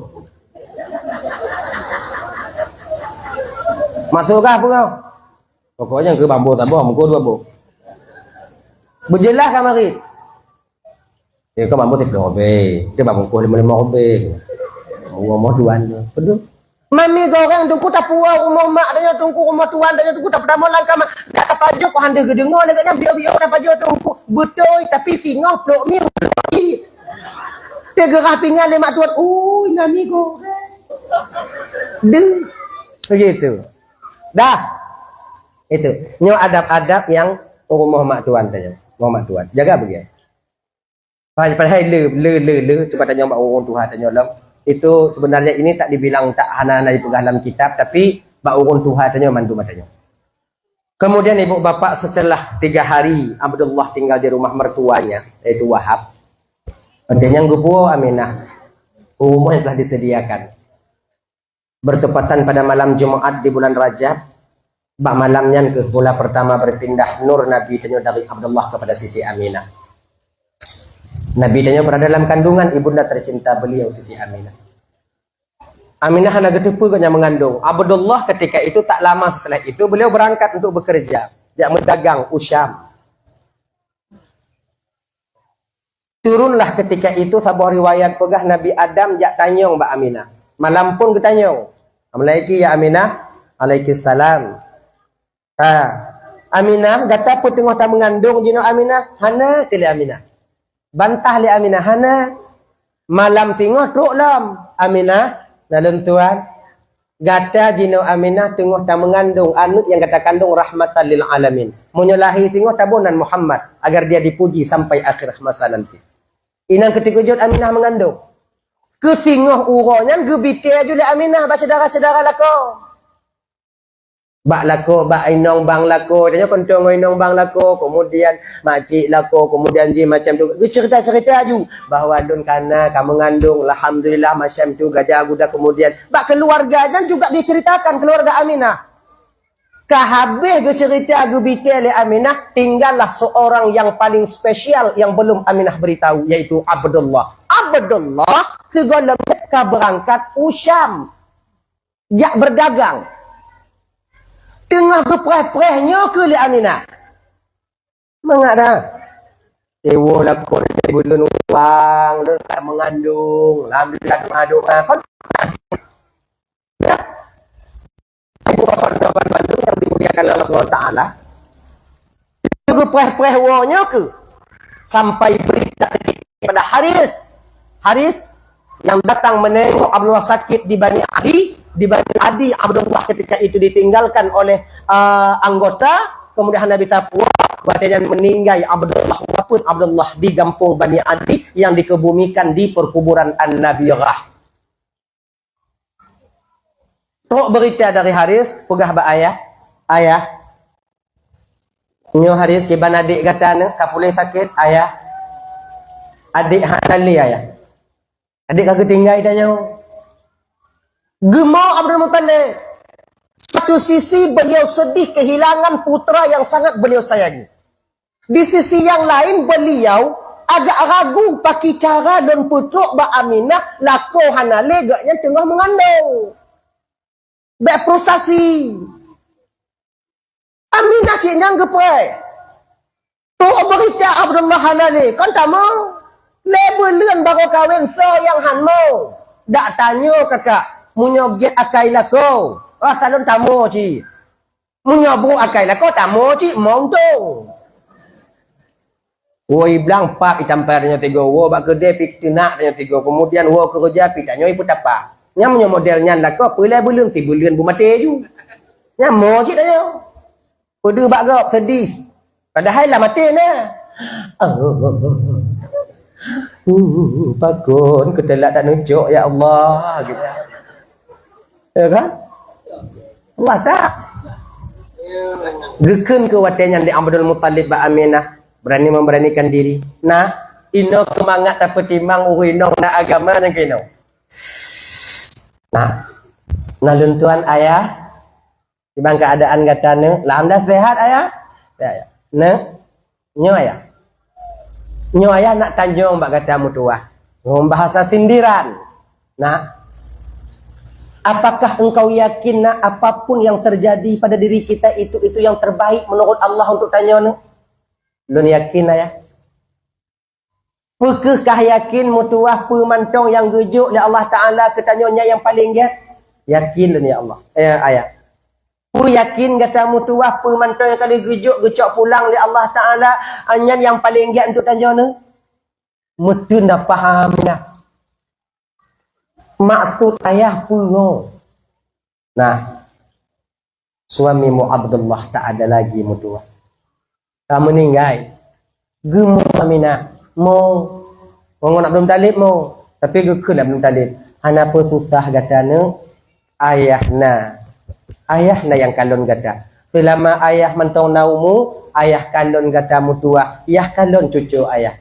Masuk kah peue? Pokoknya ke bamboh saboh, bungkôh dua boh. Beujeulaih ka marit. Ya, kan bamboh siploh ribée. Dia bungkôh lima-lima ribée. Rumoh tuan tu. Betul? Mami goreng, Teungku, tapuwoe rumoh mak tanyoe, Teungku, rumoh tuan tanyoe, Teungku, tapeutamu lam kama. Dak tapajoh, kok hana geudeungoe lagée nyan, biôh-biôh tapajoh, Teungku. Beutôi, tapi singoh plôk mi. Teugeurah pingan lé mak tuan, "Ui, na mi goreng." Deuh. Begitu. Dah. Itu. Nyoe adab-adab nyang rumoh mak tuan tanyoe. Rumoh mak tuan. Jaga beugét. Padahai le, le, le, le, cuba tanyong bak ureuëng tuha tanyoe lom. Itu sebenarnya ini tak dibilang tak hana-hana dipeugah lam kitab, tapi bak ureuëng tuha tanyoe mandum tanyoe. Kemudian ibu bapak, setelah tiga hari Abdullah tinggal di rumah mertuanya, yaitu Wahab, artinya geupuwoe Aminah, rumah yang telah disediakan. Bertepatan pada malam Jumat di bulan Rajab, bak malam nyan keuh mula pertama berpindah nur Nabi tanyoe dari Abdullah kepada Siti Aminah. Nabi tanyoe berada dalam kandungan ibunda tercinta beliau, Siti Aminah. Aminah hana geuteupeue gobnyan meungandung. Abdullah ketika itu tak lama setelah itu beliau berangkat untuk bekerja, jak meudagang u Syam. Turunlah ketika itu saboh riwayat peugah Nabi Adam jak tanyong bak Aminah. Malam pun geutanyong. "Assalamualaikum ya Aminah." "Waalaikumsalam." "Ha, Aminah, gata peue teungoh tameungandung jinoe Aminah?" "Hana," kheun lé Aminah. Bantah lé Aminah, "Hana." Malam singoh trok lom. "Aminah, na lôn tuan. Gata jinoe Aminah teungoh tameungandung aneuëk nyang gata kandung rahmatan lil alamin. Meunyoe lahé singoh taboh nan Muhammad, agar dia dipuji sampai akhir masa nanti." Inong keuteukejot Aminah meungandung. Keu singoh uroe nyan geubitée ju lé Aminah bak syedara-syedara lakoe. Bak lakoe, bak inong bang lakoe, tanyoe kon ngon inong bang lakoe, kemudian makcik lakoe, kemudian jih macam tu. Geucerita-cerita ju bahwa lôn kana ka meungandung, alhamdulillah, macam tu, gajah guda, kemudian bak keluarga nyan juga diceritakan keluarga Aminah. Ka habéh geucerita geubitée lé Aminah, tinggallah seorang yang paling spesial yang belum Aminah beritahu, yaitu Abdullah. Abdullah sigohlom ka beurangkat u Syam, jak berdagang. Teungoh geupreh-preh nyoe kheun lé Aminah. Mangat dah. Dewa lakoe dari buleuen uang, lôn ka meungandung, alhamdulillah, doa-doa. Kon. Ibu bapak, doa bandum yang dimuliakan Allah subhanahu wa taala. Geupreh-preh woe nyoe keu sampai berita kepada Haris. Haris yang datang menengok Abdullah sakit di Bani Adi, di Bani Adi Abdullah ketika itu ditinggalkan oleh, uh, anggota, kemudian Nabi Safwan, watée nyan meninggai Abdullah, wafeuet Abdullah di gampông Bani Adi yang dikebumikan di perkuburan An-Nabirah. Trok beurita dari Haris, peugah bak ayah, "Ayah, nyoe Haris kiban adék gata nyoe ka puléh sakét, ayah. Adék hana lé, ayah. Adék ka geutinggai tanyoe." Geumoe Abdul Muthalib. Satu sisi beliau sedih kehilangan putra yang sangat beliau sayangi. Di sisi yang lain, beliau agak ragu, "Pakri cara lôn peutrok bak Aminah, lakoe hana lé, gobnyan teungoh meungandong. Bék frustasi." Aminah cit nyang geupreh. Trok beurita Abdullah hana lé, kon tamong. Lhée buleuen barô kawen, soe nyang han mo? Dak tanyoe kakak, meunyoe gét akai lakoe, rasa lôn tamong cit. Meunyoe brok akai lakoe, tamong cit, mo untông. Woe iblang pap itampai tanyoe tiga, woe bak keudée pih teunak tanyoe tiga, kemudian woe keureuja pih tanyoe ipeutapa. Nyan meunyoe model nyan lakoe, peulai buleuen sibuleuen beumaté ju. Nyan mo cit tanyoe. Peudeuh bak gob, sedih. Padahai lah maté na. Uh, pakon keuteulak tak neucok, ya Allah, gitu. Ya kan? Allah tak. Geukheun keu watée nyan di Abdul Muttalib bak Aminah, berani memberanikan diri. Nah, inoe keumangat tapeutimang ureuëng inong na agama nyang keunoe. Nah, nah lôn tuan ayah, kiban keuadaan gata nyoe, alhamdulillah sehat ayah? Ya, ya. Nyoe, nyoe ayah. Nyoe ayah nak tanyong bak gata meutuwah. Ngon bahasa sindiran. Nah, apakah engkau yakin nak apapun yang terjadi pada diri kita itu, itu yang terbaik menurut Allah untuk tanyoe nyoe? Lôn yakin ayah. Peu kheueh kah yakin meutuwah peue mantong nyang geujok lé Allah Taala keu tanyoe nyan nyang paleng gét? Yakin lôn ya Allah. Eh, ayah. Peu yakin gata meutuwah peue mantong nyang ka lheueh geujok geucok pulang lé Allah Taala, nyan nyang paleng gét untuk tanyoe nyoe? Meuteun na paham nah. Maksud ayah peue nyoe? Nah, suamimu Abdullah tak ada lagi meutuwah. Ka meuninggai. Geumo Aminah, mo. Ngon Abdul Muttalib mo. Tapi geukheun Abdul Muttalib, hana peususah gata nyoe, ayah na. Ayah na nyang kalon gata. Seulama ayah mantong na umu, ayah kalon gata meutuwah, yah kalon cucu ayah.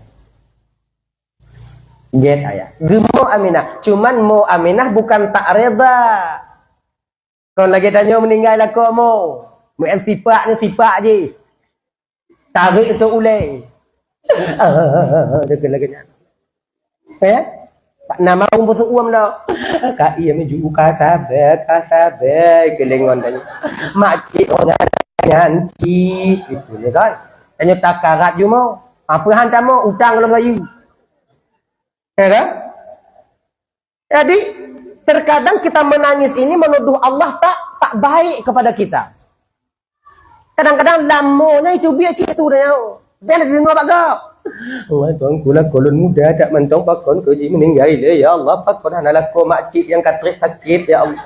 Gét ayah. Geumo Aminah. Cuman mo Aminah bukan tak reda. Kon lagée tanyoe meuninggai lakoe mo. Meu sipak ni sipak jih. Tarék untuk ulée. Ah, dia kena lagée nyan. Eh? Nama ureuëng peusuuem dah. Ka iya meunyoe ka sabe, ka sabe, keulingon tanyoe. Makcik orang nyan cit. Itu ni kan. Tanyoe takarat jumo. Apa han tamo utang kalau sayu. Ya kan? Jadi, terkadang kita menangis ini menuduh Allah tak, tak baik kepada kita. Kadang-kadang lamonya itu biar cik tu dah. Biar deungoe bak gop. Wah, tuan kula kolon muda tak mantong pakon keu jih meuninggai lé. Ya Allah, pakon hana lakoe makcik nyang ka trép sakét, ya Allah.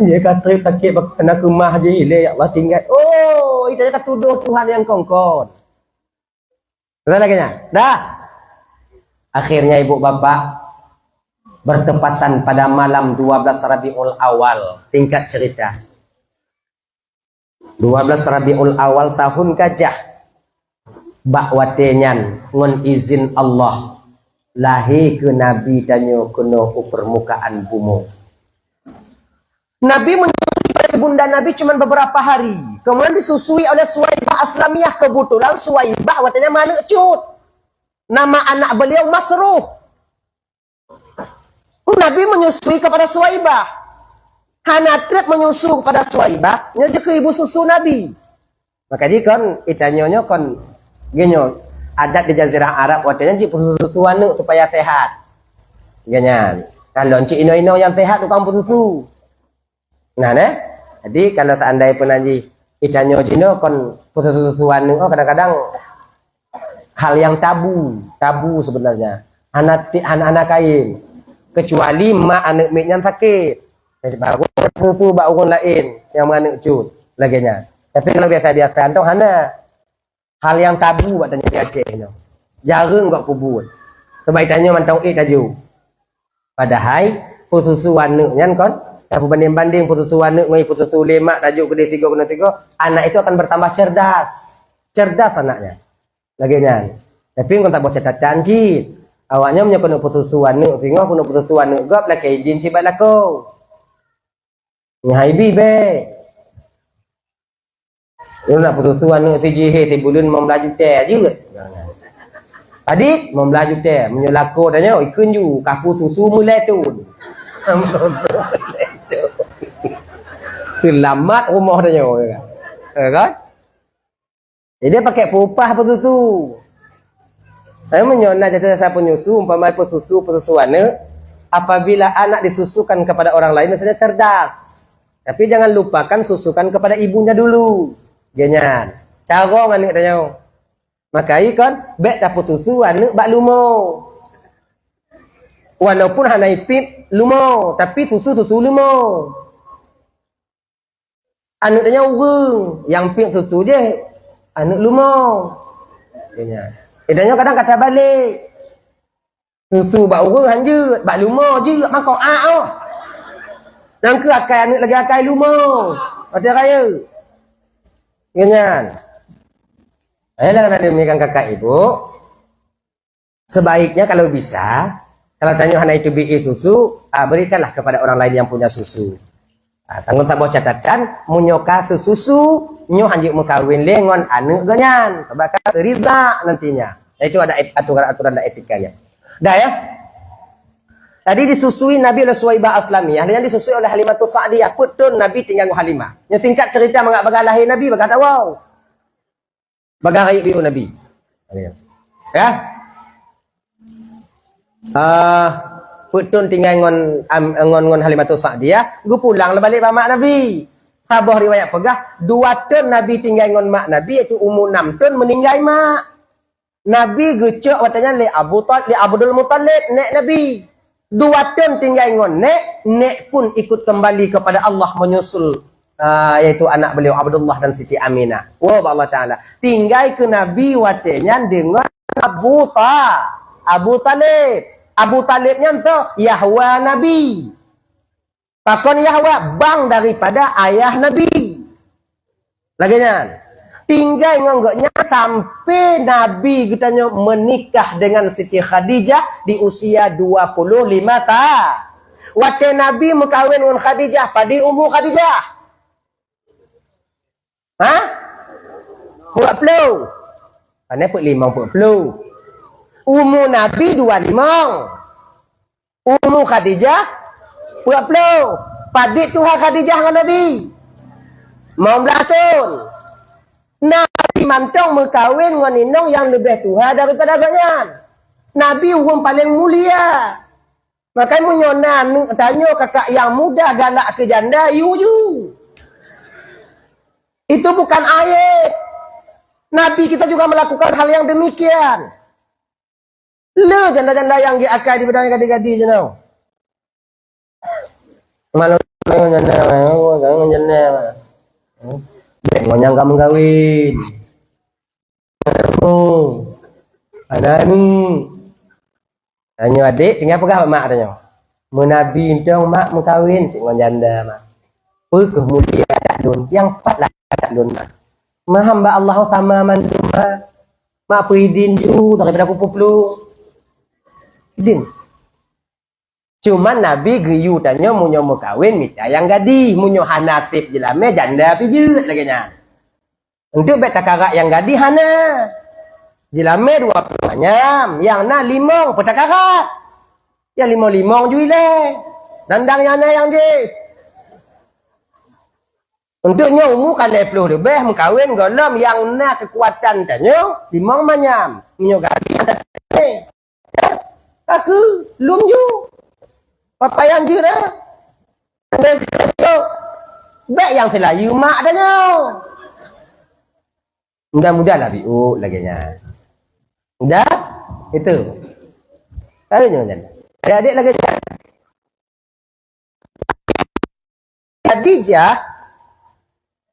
Iya ka trép sakét pakon hana keumah jih lé, ya Allah, tinggai. Oh, itu ka tuduh Tuhan nyang kongkon. Betul lagée nyan? Dah. Akhirnya ibu bapak, bertepatan pada malam dua belas Rabiul Awal, singkat cerita. Dua belas Rabiul Awal tahun gajah, bak watée nyan ngon izin Allah, lahé keu Nabi tanyoe keunoe u permukaan bumoe. Nabi menyusui pada ibunda Nabi cuma beberapa hari. Kemudian disusui oleh Suwaibah Aslamiyah. Kebetulan Suwaibah watée nyan meuaneuk cut. Nama anak beliau Masruh. Nabi menyusui kepada Suwaibah. Hana trép menyusu kepada Suwaibah, nyan jeuet keu ibu susu Nabi. Maka jih kon, itanyoe nyoe kon, geuh nyoe, adat di Jazirah Arab watée nyan jipeususu aneuk supaya sehat. Geuh nyan. Kalau cit inong-inong nyang sehat tukang peususu. Nah, neh. Jadi kalau seandai peunan jih itanyoe jinoe kon peususu aneuk, oh, kadang-kadang hal yang tabu, tabu sebenarnya. Hana ti-, hana, hana kain. Kecuali mak aneuk miet nyan sakét. Jadi baru peususu bak ureuëng laén nyang meuaneuk cut lagée nyan. Tapi kalau biasa-biasa antong hana. Hal nyang tabu bak tanyoe di Aceh nyoe. Jareueng bak peubuet. Sebab tanyoe mantong ék taju. Padahai peususu aneuk nyan kon, tapeubandeng-bandeng peususu aneuk ngon peususu lé mak taju keudeh tiga kena tiga, anak itu akan bertambah cerdas. Cerdas anaknya. Lagée nyan. Tapi ngon saboh catatan cit. Awaknyan meunyoe keuneuk peususu aneuk singoh, keuneuk peususu aneuk gob lakée idin cit bak lakoe. Nyan hai bi bék. Nyoe nak peususu aneuk si jih, si buleuen limong blaih juta jeuet. Padit, limong blaih juta. Meunyoe lakoe tanyoe, ikheun ju, ka peususu meulée thon. Seulamat rumoh tanyoe, ya kan? Jadi, pakai peuupah peususu. Tapi meunyoe na jasa-jasa penyusu, umpama peususu, peususu aneuk, apabila anak disusukan kepada orang lain, misalnya cerdas. Tapi jangan lupakan susukan kepada ibunya dulu. Ganyan. Carong aneuk tanyoe. Maka i kon, bék tapeususu aneuk bak lumo. Walaupun hana ipit lumo, tapi susu-susu lumo. Aneuk tanyoe ureuëng nyang pieng susu jih aneuk lumo. Itanyoe kadang ka tabalek. Susu bak ureueng hanjeuet, bak leumo jeuet mangkok ah oh. Nyang keu akai aneuk lagèe akai leumo. Watèe rayeuk. Nyan. Ayolah, aneuk-aneuk kakak ibu. Sebaiknya kalau bisa, kalau tanyoe hana iteubiet susu, ah, berikanlah kepada orang lain yang punya susu. Ah, tanggong saboh catatan, meunyoe ka seususu, nyoe hanjeuet meukawen lé ngon aneuk geuh nyan, sabab ka seuridha nantinya. Itu ada et-, aturan-aturan dan etikanya. Dah ya? Tadi disusui Nabi oleh Suwaibah Aslamiyah, yang disusui oleh Halimatus Sa'diyah. Peuet thon Nabi tinggai ngon Halimah. Nyang singkat cerita, mangat bagaih lahé Nabi, bagaih tawau. Bagaih rayeuk biu Nabi. Ya. Ah, peuet thon tinggai ngon, am, ngon, ngon Halimatus Sa'diyah, geupulang lé balek bak mak Nabi. Saboh riwayat peugah, dua thon Nabi tinggai ngon mak Nabi, yaitu umu nam thon meuninggai mak. Nabi geucok watèe nyan lé Abu Thal-, lé Abdul Muthalib, nèk Nabi. Dua thon tinggai ngon nèk, nèk pun ikut kembali kepada Allah menyusul, ah, yaitu anak beliau Abdullah dan Siti Aminah. Woe bak Allah Taala. Tinggai keu Nabi watèe nyan deungon Abu Tha-, Abu Thalib. Abu Thalib nyan toh yahwa Nabi. Pakon yahwa? Bang daripada ayah Nabi. Lagèe nyan. Tinggai ngon gobnyan sampai Nabi geutanyoe menikah dengan Siti Khadijah di usia dua puluh lima ta-, watèe Nabi meukawen ngon Khadijah, padum umu Khadijah? Ha? Peuet ploh. Pane peuet limong, peuet ploh. Umu Nabi dua limong. Umu Khadijah peuet ploh. Padit tuha Khadijah ngon Nabi? Limong blaih thon. Nabi mantong meukawen ngon inong nyang leubeh tuha daripada gobnyan. Nabi ureueng paleng mulia. Makanya meunyoe na aneuk tanyoe kakak nyang muda galak keu janda, yue ju. Itu bukan aib. Nabi kita juga melakukan hal yang demikian. Le janda-janda nyang gét akai daripada nyang gadih-gadih jinoe. Malam janda, janda. Bèk ngon nyang ka meukawen. Oh, ada ni. Tanyoe adék, tinggai peugah bak mak tanyoe. Meunabi mantong mak meukawen cit ngon janda mak. Peu kheueh mulia that lôn, nyang pat lah that lôn mak. Maham bak Allah sama mandum mak. Mak peuidin ju daripada peupuplong. Idin. Cuman Nabi geuyue tanyoe meunyoe meukawen mita nyang gadih, meunyoe hana sép jeulamé janda pih jeuet lagèe nyan. Enteuk bèk takarat nyang gadih hana. Jeulamé dua ploh manyam, nyang na limong peutakarat. Nyang limong-limong ju ilèe. Dandang nyang na nyang jih. Untuk nyoe umu ka lhèe ploh leubeh meukawen gohlom nyang na keukuatan tanyoe limong manyam. Meunyoe gadih hana teuntèe. Ka keu lom ju. Pakaian jeuet dah. Bèk nyang seulayeue mak tanyoe. Mudah-mudahan lah biuk lagèe nyan. Mudah? Itu. Lalu nyoe nyan. Adik-adik lagèe nyan. Khadijah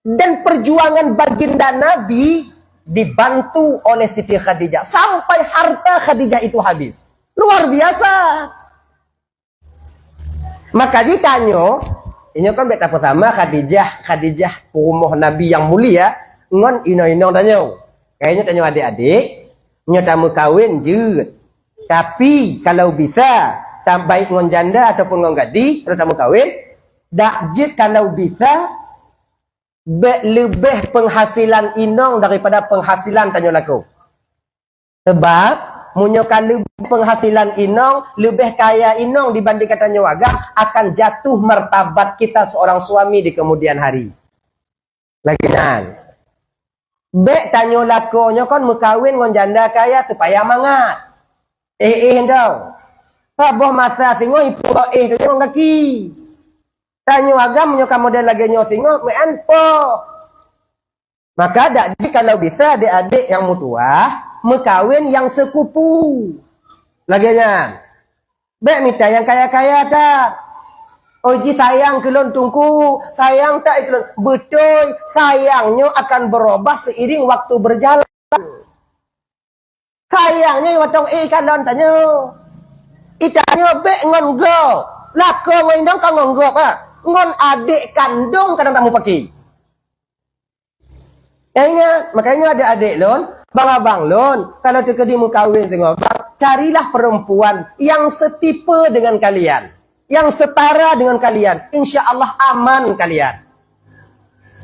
dan perjuangan baginda Nabi dibantu oleh Siti Khadijah sampai harta Khadijah itu habis. Luar biasa. Maka jitanyoe, inyoe kan bèk tapeusama Khadijah, Khadijah peurumoh Nabi nyang mulia ngon inong-inong tanyoe. Kayaknya tanyoe adik-adik, nyoe tameukawen jeuet. Tapi kalau bisa, tam-, baik ngon janda ataupun ngon gadih, kalau tameukawen, dak jeuet kalau bisa, bèk leubeh penghasilan inong daripada penghasilan tanyoe lakoe. Sebab, meunyoe ka leubeh penghasilan inong, leubeh kaya inong dibandingkan tanyoe agam, akan jatuh martabat kita seorang suami di kemudian hari. Lagèe nyan. Bèk tanyoe lakoe nyoe kon meukawen ngon janda kaya supaya mangat. Eh, eh, entong. Saboh masa singoh ipeugot eh tanyoe ngon gaki. Tanyoe agam nyoe ka model lagèe nyoe singoh, meu'en po. Maka dak jih kalau bisa adik-adik nyang meutuwah meukawen nyang seukupu. Lagèe nyan. Bèk mita nyang kaya-kaya that. Oh jih sayang keu lôn Teungku, sayang that keu lôn. Beutôi, sayang nyoe akan berubah seiring waktu berjalan. Sayang nyoe watong eh kalon tanyoe. Itanyoe bék ngon gob. Lakoe ngon inong ka ngon gob, ha. Ngon adék kandong kadang tamu paki. Eh, ingat, makanya adék-adék lôn, bang abang lôn, kalau teukeudi meukawen singoh bang, carilah perempuan yang setipe dengan kalian, yang setara dengan kalian. Insya Allah aman kalian.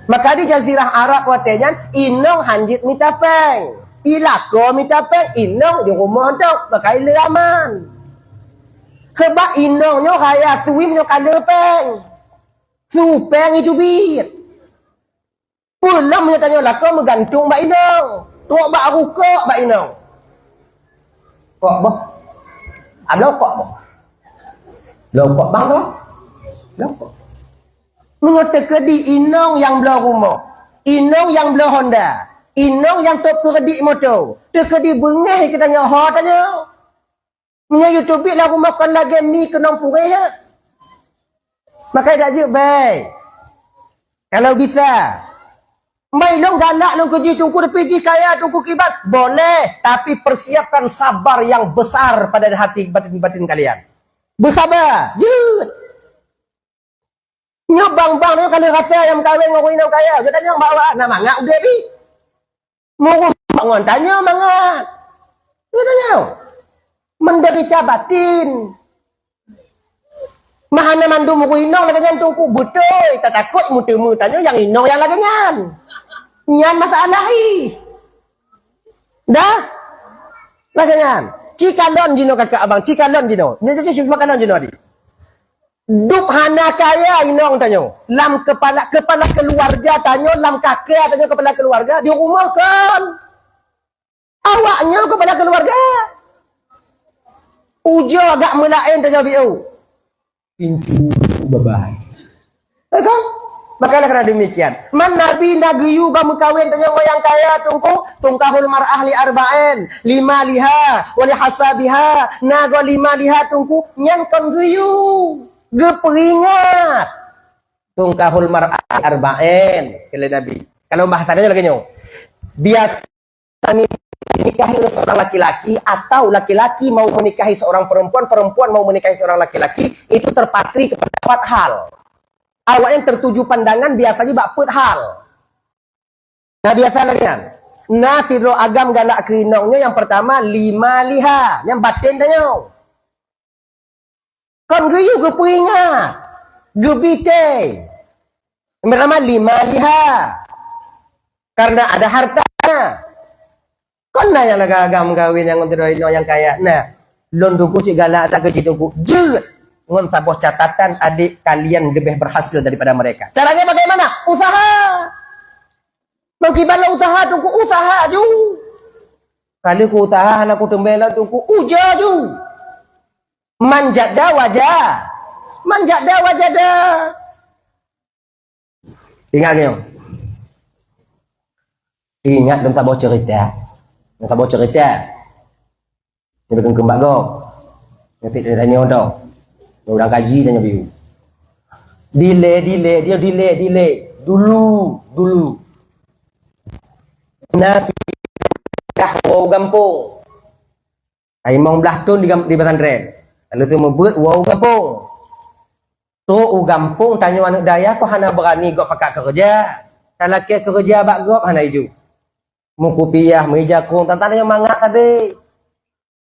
Maka di jazirah Arab watée nyan, inong hanjeuet mita péng. Ilakoe mita péng, inong di rumoh dok, maka ilée aman. Sebab inong nyoe raya suwim nyoe kale péng. Su péng itu biet. Peue lom nyoe tanyoe lakoe meugantung bak inong. Trok bak rukok bak inong. Kok boh. Abloe kok boh. Bloe kok bang tu. Bloe kok. Meunyoe teukeudi inong nyang bloe rumoh, inong nyang bloe Honda, inong nyang top keureudit moto, teukeudi beungéh geutanyoe ho tanyoe. Meunyoe yue teubiet lam rumoh kon lagée mi keunong puréh, ha? Maka dak jeuet bèe. Kalau bisa. Mai lôn galak lôn keu jih teungku, tapi jih kaya teungku kiban. Boleh, tapi persiapkan sabar yang besar pada hati batin-batin kalian. Beusaba, jeuet. Nyoe bang-bang nyoe ka lheueh rasa nyang meukawen ngon ureueng inong kaya. Geutanyoe bak awak na mangat udeb jih. Meurumpok ngon tanyoe mangat. Geutanyoe menderita batin. Meuhana mandum ureueng inong lagèe nyan teungku beutôi, tatakot meuteumé tanyoe nyang inong nyang lagèe nyan. Nyan masalah ih. Dah? Lagèe nyan. Cikalon jinoe kakak abang, cikalon jinoe. Nyoe jadi cuma kalon jinoe tadi. Dub hana kaya inong tanyoe. Lam kepala, kepala keluarga tanyoe, lam kaka tanyoe kepala keluarga, di rumoh kon. Awak nyoe kepala keluarga. Ujoe agak meulaén tanyoe biu. Pintu babai. Ya kan? Maka oleh karena demikian, man Nabi na geuyue bak meukawen tanyoe ngon nyang kaya teungku, tungkahul mar'ah li arba'in, lima liha, wali hasabiha, na go lima liha teungku, nyan kon geuyue, geupeuingat. Tungkahul mar'ah li arba'in, kheun lé Nabi. Kalau bahasa dia lagèe nyoe. Biasa nikahi oleh seorang laki-laki atau laki-laki mau menikahi seorang perempuan, perempuan mau menikahi seorang laki-laki, itu terpatri kepada empat hal. Awaknyan tertuju pandangan biasanya bak peuet hal. Nah, biasa lagèe nyan. Nah, sidroe agam galak keu inong nyoe nyang pertama lima liha, nyang batin tanyoe. Kon geuyue geupeuingat, geubitée. Meurama lima liha. Karena ada hartanya. Kon na nyang lagak agam meukawen nyang ngon sidroe inong nyang kaya. Nah, lôn teungku cit galak that keu jih teungku. Jeuet. Ngon saboh catatan, adik kalian lebih berhasil daripada mereka. Caranya bagaimana? Usaha. Meukiban lôn usaha teungku, usaha ju. Kali ku usaha hana ku teumé lom teungku, ujoe ju. Man jadda waja-, man jadda wajada. Ingat nyoe. Ingat lôn saboh cerita. Lôn saboh cerita. Nyoe keumbak gob. Nyoe pih tanyoe tau. Nyoe urang kaji tanyoe biu. Dilée, dilée, dia dilée, dilée. Dulu, dulu. Na dah woe gampông. Limong blah thon di gam-, di pesantren. Lalu tu meubeuet woe u gampông. Trok u gampông tanyoe aneuk dayah kok hana beurani gob pakat keureuja. Talakée keureuja bak gob hana iju. Meukupiah, meuija krueng, tan-tan tanyoe mangat sabe.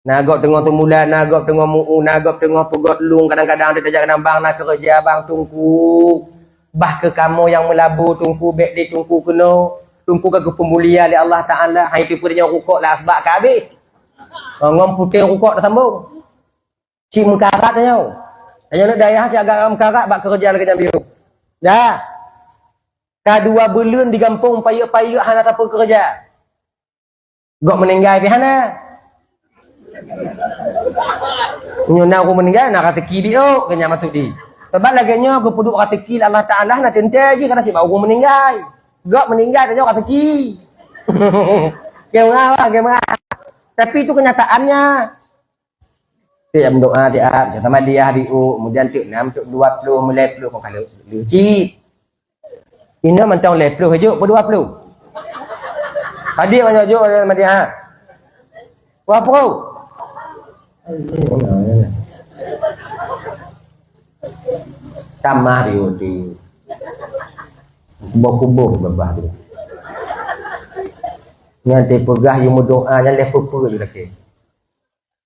Na gob teungoh teumula, na gob teungoh mu'u, na gob teungoh peugöt lueng, kadang-kadang tajak ngon bang na keureuja bang teungku. Bah keu kamoe nyang meulabô teungku, bék di teungku keunoe. Teungku ka geupeumulia lé Allah Taala, hai teupeu tanyoe rukok lam asbak ka habéh. Ngon putéh rukok tasambong. Cit meukarat tanyoe. Tanyoe aneuk dayah cit agak meukarat bak keureuja lagèe nyan biu. Dah. Ka dua buleuen di gampông payeuk-payeuk hana sapeue keureuja. Gob meuninggai pih hana. Nyoe na ureueng meuninggai, na raseuki biôk, keu nyan maksud di. Sabab lagèe nyoe geupeuduek raseuki lé Allah Taala na teuntèe jih kana sibak ureueng meuninggai. Gob meuninggai tanyoe raseuki. Geumeurah, geumeurah. Tapi itu kenyataannya. Tiep meudoa tiep, sama dia hari u, kemudian tiep nam, tiep dua puluh, mulai puluh kong kali. Luci. Ina mantong leh puluh juk, berdua puluh. Hadir banyak juk, sama dia. Dua puluh. Tamah di udi. Boh kuboh babah tu. Nyan teupeugah yue meudoa nyan leh peue-peue ju lakée.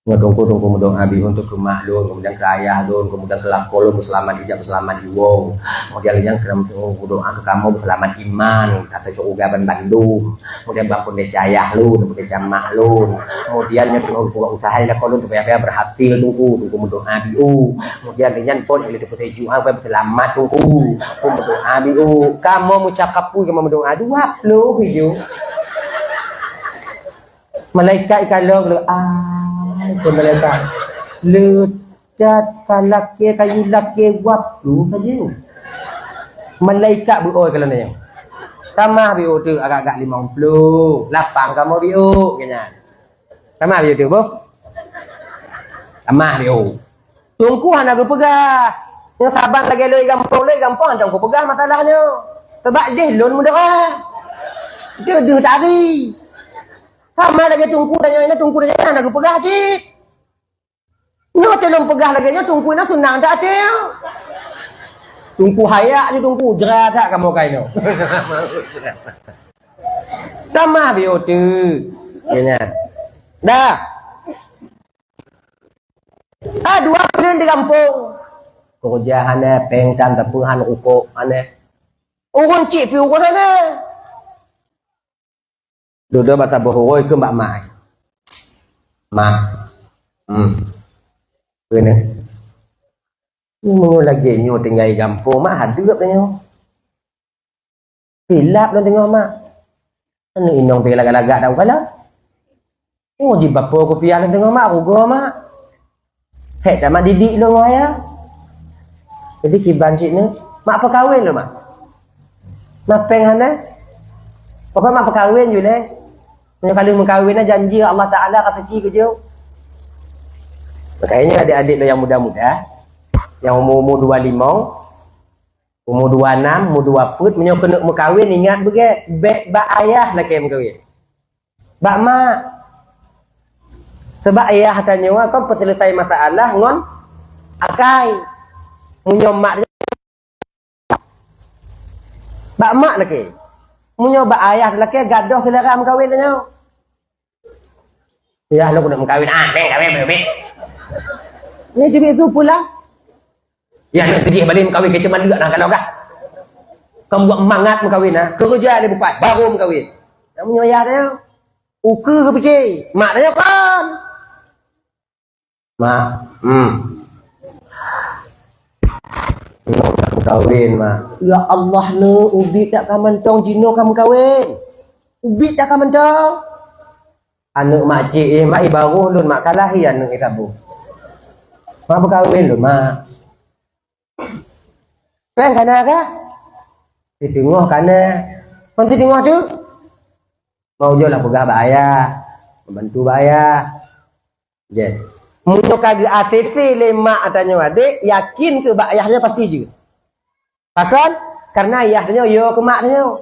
Nyoe teungku, teungku meudoa bak yue untuk keu mak lôn, kemudian keu ayah lôn, kemudian keu lakoe lôn, beuseulamat ijak, beuseulamat jiwoe. Kemudian lheueh nyan keu meudoa keu kamoe beuseulamat iman, ateueh syeuruga ban bandum. Kemudian ban peureulée caya lôn, peureulée caya mak lôn. Kemudian nyoe teungku usaha lakoe lôn supaya berhasil teungku, teungku meudoa bak yue. Kemudian lheueh nyan pon lheueh teupeuseujok, ah, beuseulamat teungku. Teungku meudoa bak yue. Kamoe meucakap peue kamoe meudoa dua ploh bak yue. Malaikat ikalon lé, ai, keu malaikat. Leutat ka lakée, ka yue lakée dua ploh ka jeuet. Malaikat beu-oi kalon nyan. Tamah bak yue teuk agak-agak limong ploh. Lapang kamoe bak yue, keu nyan. Tamah bak yue teuk, boh. Tamah bak yue. Teungku hana geupeugah. Nyang saban lagée lôn gampông, lôn gampông hana teungku peugah masalah nyoe. Sabab jih lôn meudoa. Deuh-deuh tari. Sama lagée teungku tanyoe, teungku tanyoe hana geupeugah cit. Nyoe teuh lôn peugah lagée nyoe, teungku na seunang that até. Teungku hayak je teungku, jra that kamoe kainoe. Tamah bak yue teuk. Ya nyan. Dah. Ah, dua buleuen di gampông. Keureuja hana, péng tan teupeu hana, rukok hana. Ureueng cit pih ureueng hana. Dudoe bak saboh uroe keu bak mak. Mak. Hmm. Keuneuk. Nyoe lagée nyoe tinggai gampông, mak hadeup nyoe. Silap lôn teungoh mak. Aneuk inong pih lagak-lagak dak u kala. Oh, jibapo kupiah lôn teungoh mak, rugoe mak. Hék that mak didik lôn ngon ayah. Jadi kiban cit nyoe, mak peukawen lôn mak. Mak péng hana. Pokok mak peukawen ju lé. Meunyoe ka lheueh meukawen na janji Allah Taala ka seuki keujeuet. Makanya adik-adik lôn nyang muda-muda, nyang umur-umur dua limong, Umur dua nam, umur dua peuet, meunyoe keuneuk meukawen, ingat beugét, bék bak ayah lakée meukawen. Bak mak. Sabab ayah tanyoe kon peuseuleusoe masalah ngon akai. Meunyoe mak, bak mak lakée. Meunyoe bak ayah lakée, gadôh seulera meukawen tanyoe. Ya, lôn keuneuk meukawen. Ah, bék kawen, bék, bék. Nyoe teubiet su pula. Ya, nyoe seudeh balek meukawen, keu cuma leuek nah, kalau kah. Kamoe buet mangat meukawen nah, keureuja lé bupat, baru meukawen. Kamoe nyoe ya teuh. Ukeue geupiké, mak teuh kon. Mak, hmm. Nyoe ka meukawen, mak. Ya Allah, nyoe ubit dak ka mantong jinoe ka meukawen. Ubit dak ka mantong. Aneuk mak cit, eh, mak, i baroh lôn, mak, ka lahé aneuk i saboh. Mak, peukawen lôn, mak. Péng ka na kah? Siteungoh ka na. Kon siteungoh teuk? Mau jeuet lah peugah bak ayah. Membantu bak ayah. Jeh. Meunyoe ka geu-A C C lé mak tanyoe adék, yakin keu bak ayah nyoe pasti jeuet. Pakon? Karena ayah tanyoe yo keu mak tanyoe.